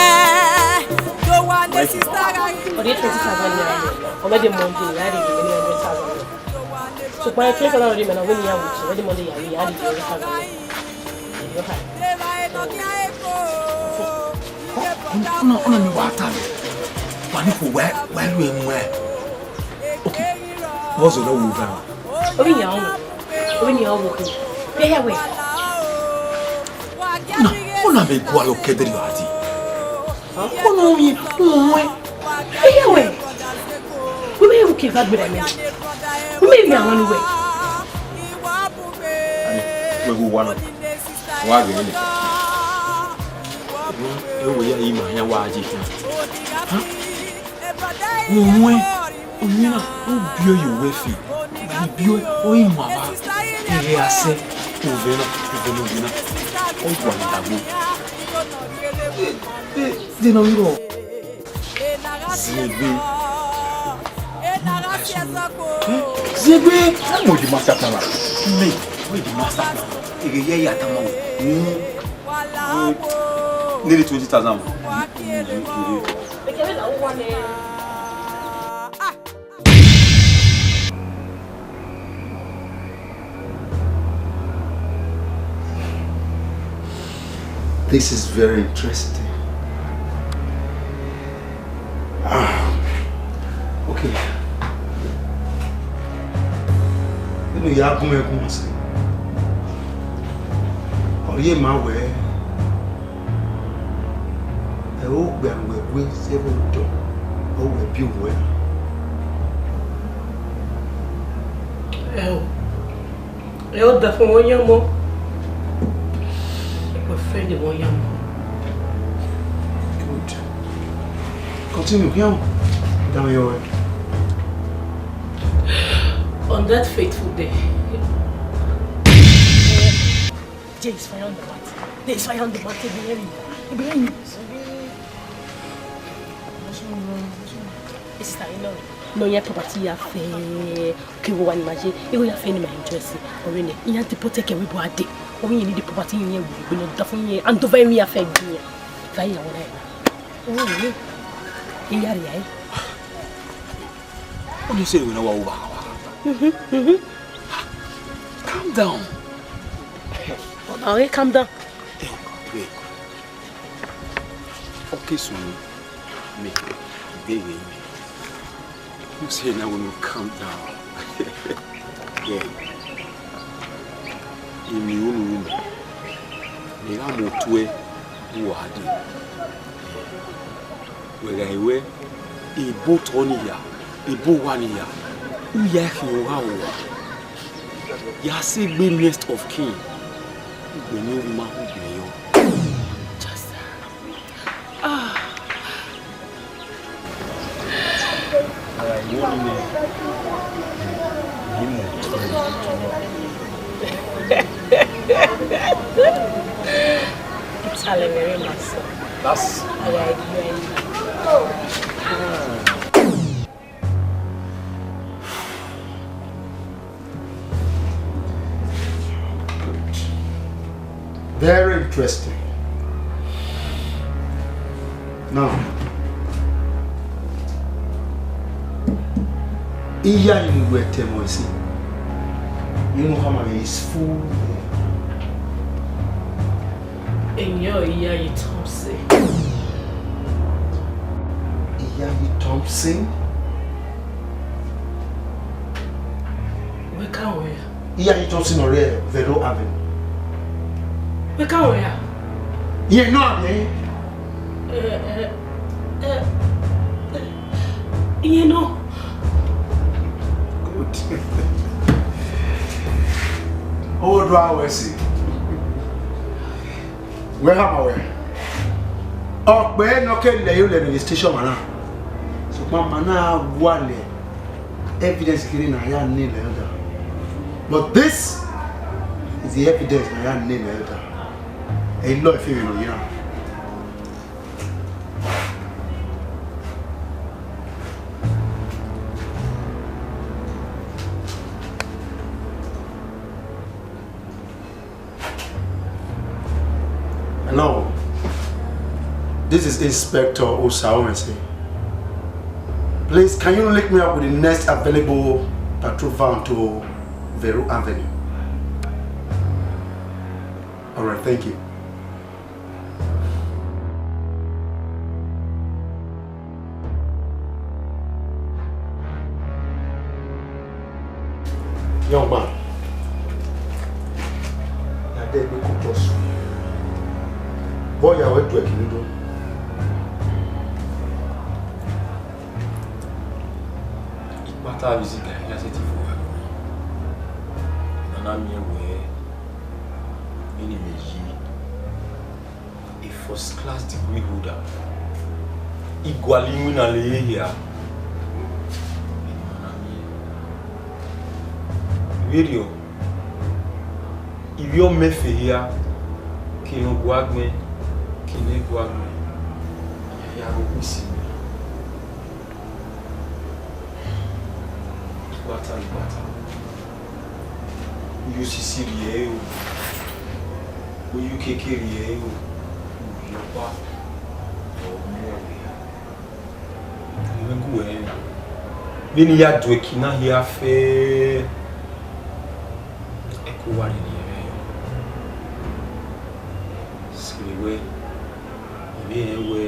do wa ne sister gha ghi. Ọ de twenty thousand naira. Ọ vbe de Monday, ya de ghi ne hundred thousand naira. Sokpan twenty thousand naira mẹ na wẹ ne iran wuti, ọ vbe de Monday ya, ya de hundred thousand naira. Ọna, ọna ni wa ta mẹ. Wa ni kò wẹ, wẹ lu emu ẹ. Okay. What's the law with that? Obi ni awon, obi ni awon ko. Be here we. Na, ọna mẹ gua yo kẹdẹrẹ yo adi. Ọna mi, ọna. Be here we. Wẹ mẹ ru ke va gberra mẹ. Wẹ mẹ ri awon nu wẹ. Wẹ ghe uwa na. Wa ghe ne. E wẹ ya ima ya wa je kan. Uwẹ, uwẹ na, u biẹ ye uwẹ fi. U biẹ ọre ima vba. Ẹghẹ a sẹ, ovẹ na, ovẹ ne ovbi na. Ọ gua ne dagbo. De nọ vbe rrọọ? Ziegbe. Ziegbe. Mo di master plan. Me, mo di master plan. Ege ye ya tama o. Nearly twenty thousand. This is very interesting. Ah, okay. Nínú ìyá gún ẹkún ọ̀sẹ̀, ọ̀rí èèmà wẹ̀ ẹ́. Ẹ ó gbẹ àwọn ẹ̀wé sẹ́fún ọ̀dọ̀, ó wẹ̀ bí òun ẹ̀. Ẹ o, ẹ ó da fún wọn yán mọ́. Ẹ kò fẹ́ ni wọ́n yán mọ́. Good. Continue, yán. Down your way. On that fateful day. There is fire on the mountain. There is fire on the mountain. Behind you. Behind you. Sister, you know, no, your property ya fe. Ke wo wa ni ma je. Ego ya fe ni ma enjoy si. Ore ne. Iyan ti pote ke we bo ade. O yin ni the property yin we. Bi no da fun yin. And do very me affect me. Fa ya wona. Oh, yeah. Iya ri ai. Ọ ni sẹ wẹ na wa wu vbe awa. Calm down. Ọna ghi calm down. Eh, wait. Okay, so me, baby, you say now we calm down. Yeah. Emi unu unu. Me gha mu otue vbe uwa dee. Wẹ gha wẹ, ebo otọ nii ya, ebo owa nii ya, u ya khian ogha owa. Ya sẹ egbe next of kin. Ugbẹn ne ovbi ima, ugbẹn yọ. Italẹ vbe rre ma sẹ. That's Very interesting. Now, iyayi ne uwẹ tẹ ẹmwẹ ẹse, inu khama is full. Enẹ ọre Iyayi Thompson. Iyayi Thompson? Wẹ ka wẹ ya? Iyayi Thompson ọre Vero Avenue. Wẹ ka wẹ ya? Iye nọ àbí? Ẹ, ẹ, ẹ, ẹ, iye nọ. Good. Ọ do a wẹ si. Wẹ khama wẹ, ọ kpẹẹ ne ọ ke lẹ ye olẹ vbe station ma na, sokpan ma na gualọ evidence kherhe ne a ya nẹ Elder. But this is the evidence ne a ya nẹ Elder. Ẹ i lọ ẹfe vbe ne ọ ye na. Hello, this is Inspector Osa Omese. Please, can you link me up with the next available patrol van to Veru Avenue? All right, thank you. Young man, ya dẹ egbe ke otọ sunu. Vbe ọ ya wẹ tuẹ kiri do? Ikpata vbe izigan hia sẹtin fo gha ru. Ne a na miẹn wẹẹ, vbene imẹ yi, a first class degree holder, I gualọ iwinna lele ehia. Vberriọ, ivbi ọmọ efe hia, ke ne ọ gua gbẹn, ke ne ẹ gua gbẹn, ya ya ro kpisi. Igbata, igbata. Uyi osisi rhie ẹre o, uyi ukeke rhie ẹre o, uyi ọkpa ọ mu ẹre. Ẹ gu ẹre, vbene I ya do ẹki na hia fẹẹrẹ, ẹko wa rhie rhie ẹre yọ. Sẹ wẹ, I vbe rẹn wẹ,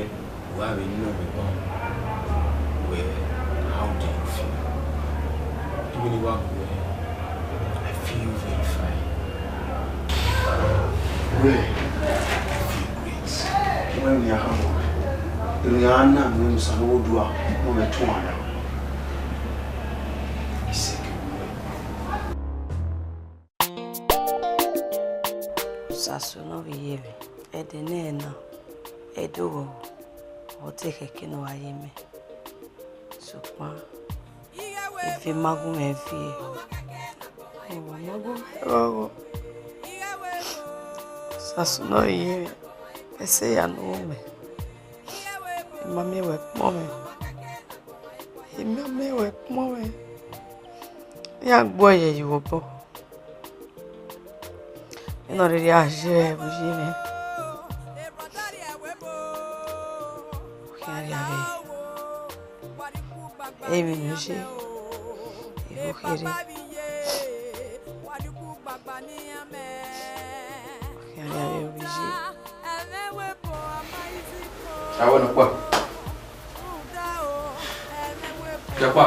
wa vbe nọ mwẹ ban wẹ, how do you feel? Even if I go, I feel very fine. Really? I feel great. Wẹ ne a ha mọ, enu ya na mu Osanobua, ne ọ mwẹ tuan ya. Iseke wẹ. Osasu ne ọ vbe ye mwẹ, ẹdẹ nẹ na, ẹdẹ oghọghọ, ọ te khẹke ne ọ gha ye mẹ. Sokpan, eve ma gu mwẹ viẹ, eva ma gu mwẹ ghọghọ. Osasu ne ọ vbe ye mwẹ, ẹse ya ne ọ ru mẹ. I ma miẹn wẹ kpọnmwẹ. I ma miẹn wẹ kpọnmwẹ. Iran gbe uẹ ye ẹre vbe obọ. Ena ọ rhirhi a ye vbe uyi mwẹ. Ọ khian rhia vbe emwi ne u ye. Okhian ya vbe owiye. Avbe nọkpa. Nọkpa.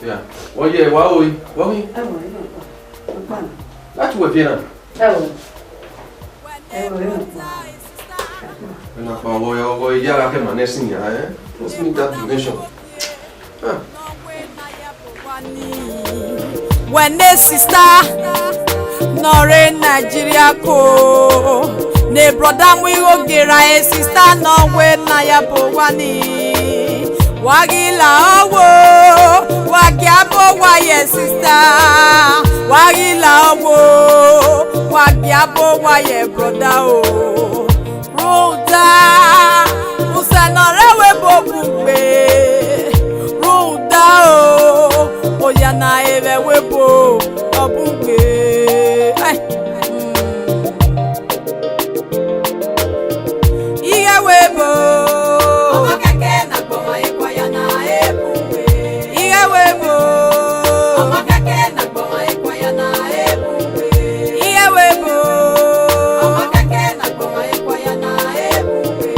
Ya. Wẹ ye, wa oi, wa oi. Ẹwọ, nọkpa. Nọkpa na. Lati wẹ viẹ na. Ẹwọ. Ẹwọ, nọkpa. Nọkpa, ọghọ, ọghọ, ya gha kẹ ma nẹ sin ya, eh? What's me that dimension? Ah. Wẹ ne sista ne ọ rre Nigeria ko, ne brother mu igho gie ra e sista ne ọ wẹ ne a ya bu owa ni. Wa ghi la ọvbo, wa gie abo owa ye sista. Wa ghi la ọvbo, wa gie abo owa ye brother o. Rhunmwuda, usẹ ne ọ rre ẹvbo ebo bun gbe. Rhunmwuda o, oya na re vbe ẹvbo ebo ọ bun gbe. Ai, mm. Ighe ẹvbo ebo. Ọmọ kẹkẹ na gbọmọ eku aya na e bun gbe. Ighe ẹvbo ebo. Ọmọ kẹkẹ na gbọmọ eku aya na e bun gbe. Ighe ẹvbo ebo. Ọmọ kẹkẹ na gbọmọ eku aya na e bun gbe.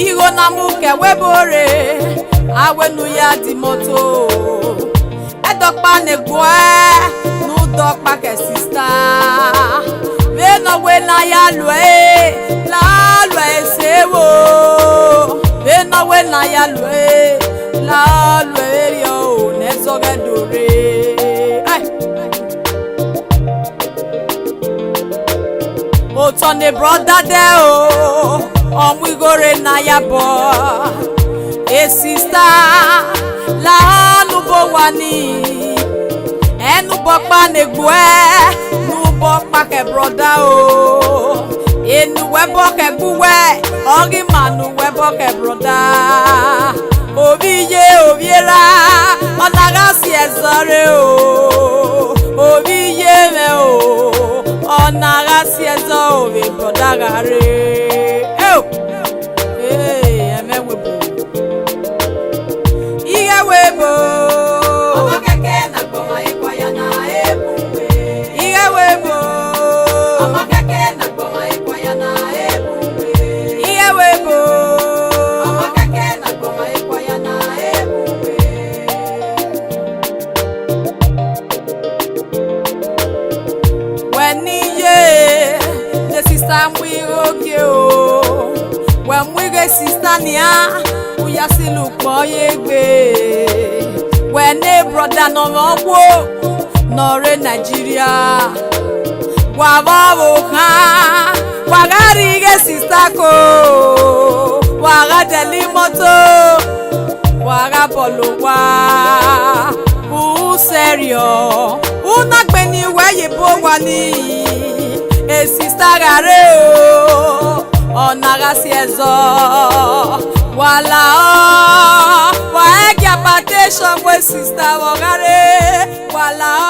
Igho na mu kẹ ẹvbo ebo rre, a wẹ ne u ya di imoto. Ẹdọkpa ne egbuẹ, ne u dọkpa kẹ sista. Vbene ọ wẹ ne a ya lu ẹre, la lu ẹre sẹ vbo. Vbene ọ wẹ ne a ya lu ẹre, la lu ẹre vberriọ o, ne ẹzọghẹ do rre. Ai. Otọ ne brother dẹ o, ọ mu igho rre ne a ya bọ. E sista, lahọ ne u bu owa ni. Ẹnubọkpa ne egbuẹ, ne u bu ọkpa kẹ brother o. Enu wẹ bọ kẹ gbe uwẹ, ọ ghi ma ne uwẹ bọ kẹ brother. Ovbi iye, ovbi erha, ọ na gha si ẹzọ rre o. Ovbi iye mwẹ o, ọ na gha si ẹzọ o, vbe brother gha rre. Eo! Ee, ẹmwẹ webo. Ighe ẹvbo ebo. Ọmọ kẹkẹ na gbọmọ eku aya na e bun gbe. Ighe ẹvbo ebo. Ọmọ kẹkẹ na gbọmọ eku aya na e bun gbe. Ighe ẹvbo ebo. Ọmọ kẹkẹ na gbọmọ eku aya na e bun gbe. Wẹ ne iye, ne sista mu igho gie o. Wẹ mu igho sista nian, u ya silo ukpọn ye egbe. Wẹ ne brother ne ọ mwẹ ọghuo, ne ọ rre Nigeria. Wa vbe ọvbokhan, wa gha rrie ighe sista ko, wa gha dẹlẹ imoto, wa gha bọlọ owa, u sẹrriọ, u na gbẹn ne uwẹ ye bu owa ni, e sista gha rre o, ọ na gha si ẹzọ, wa lahọ, wa gie hypertension mu e sista vbe ọ gha rre, wa lahọ.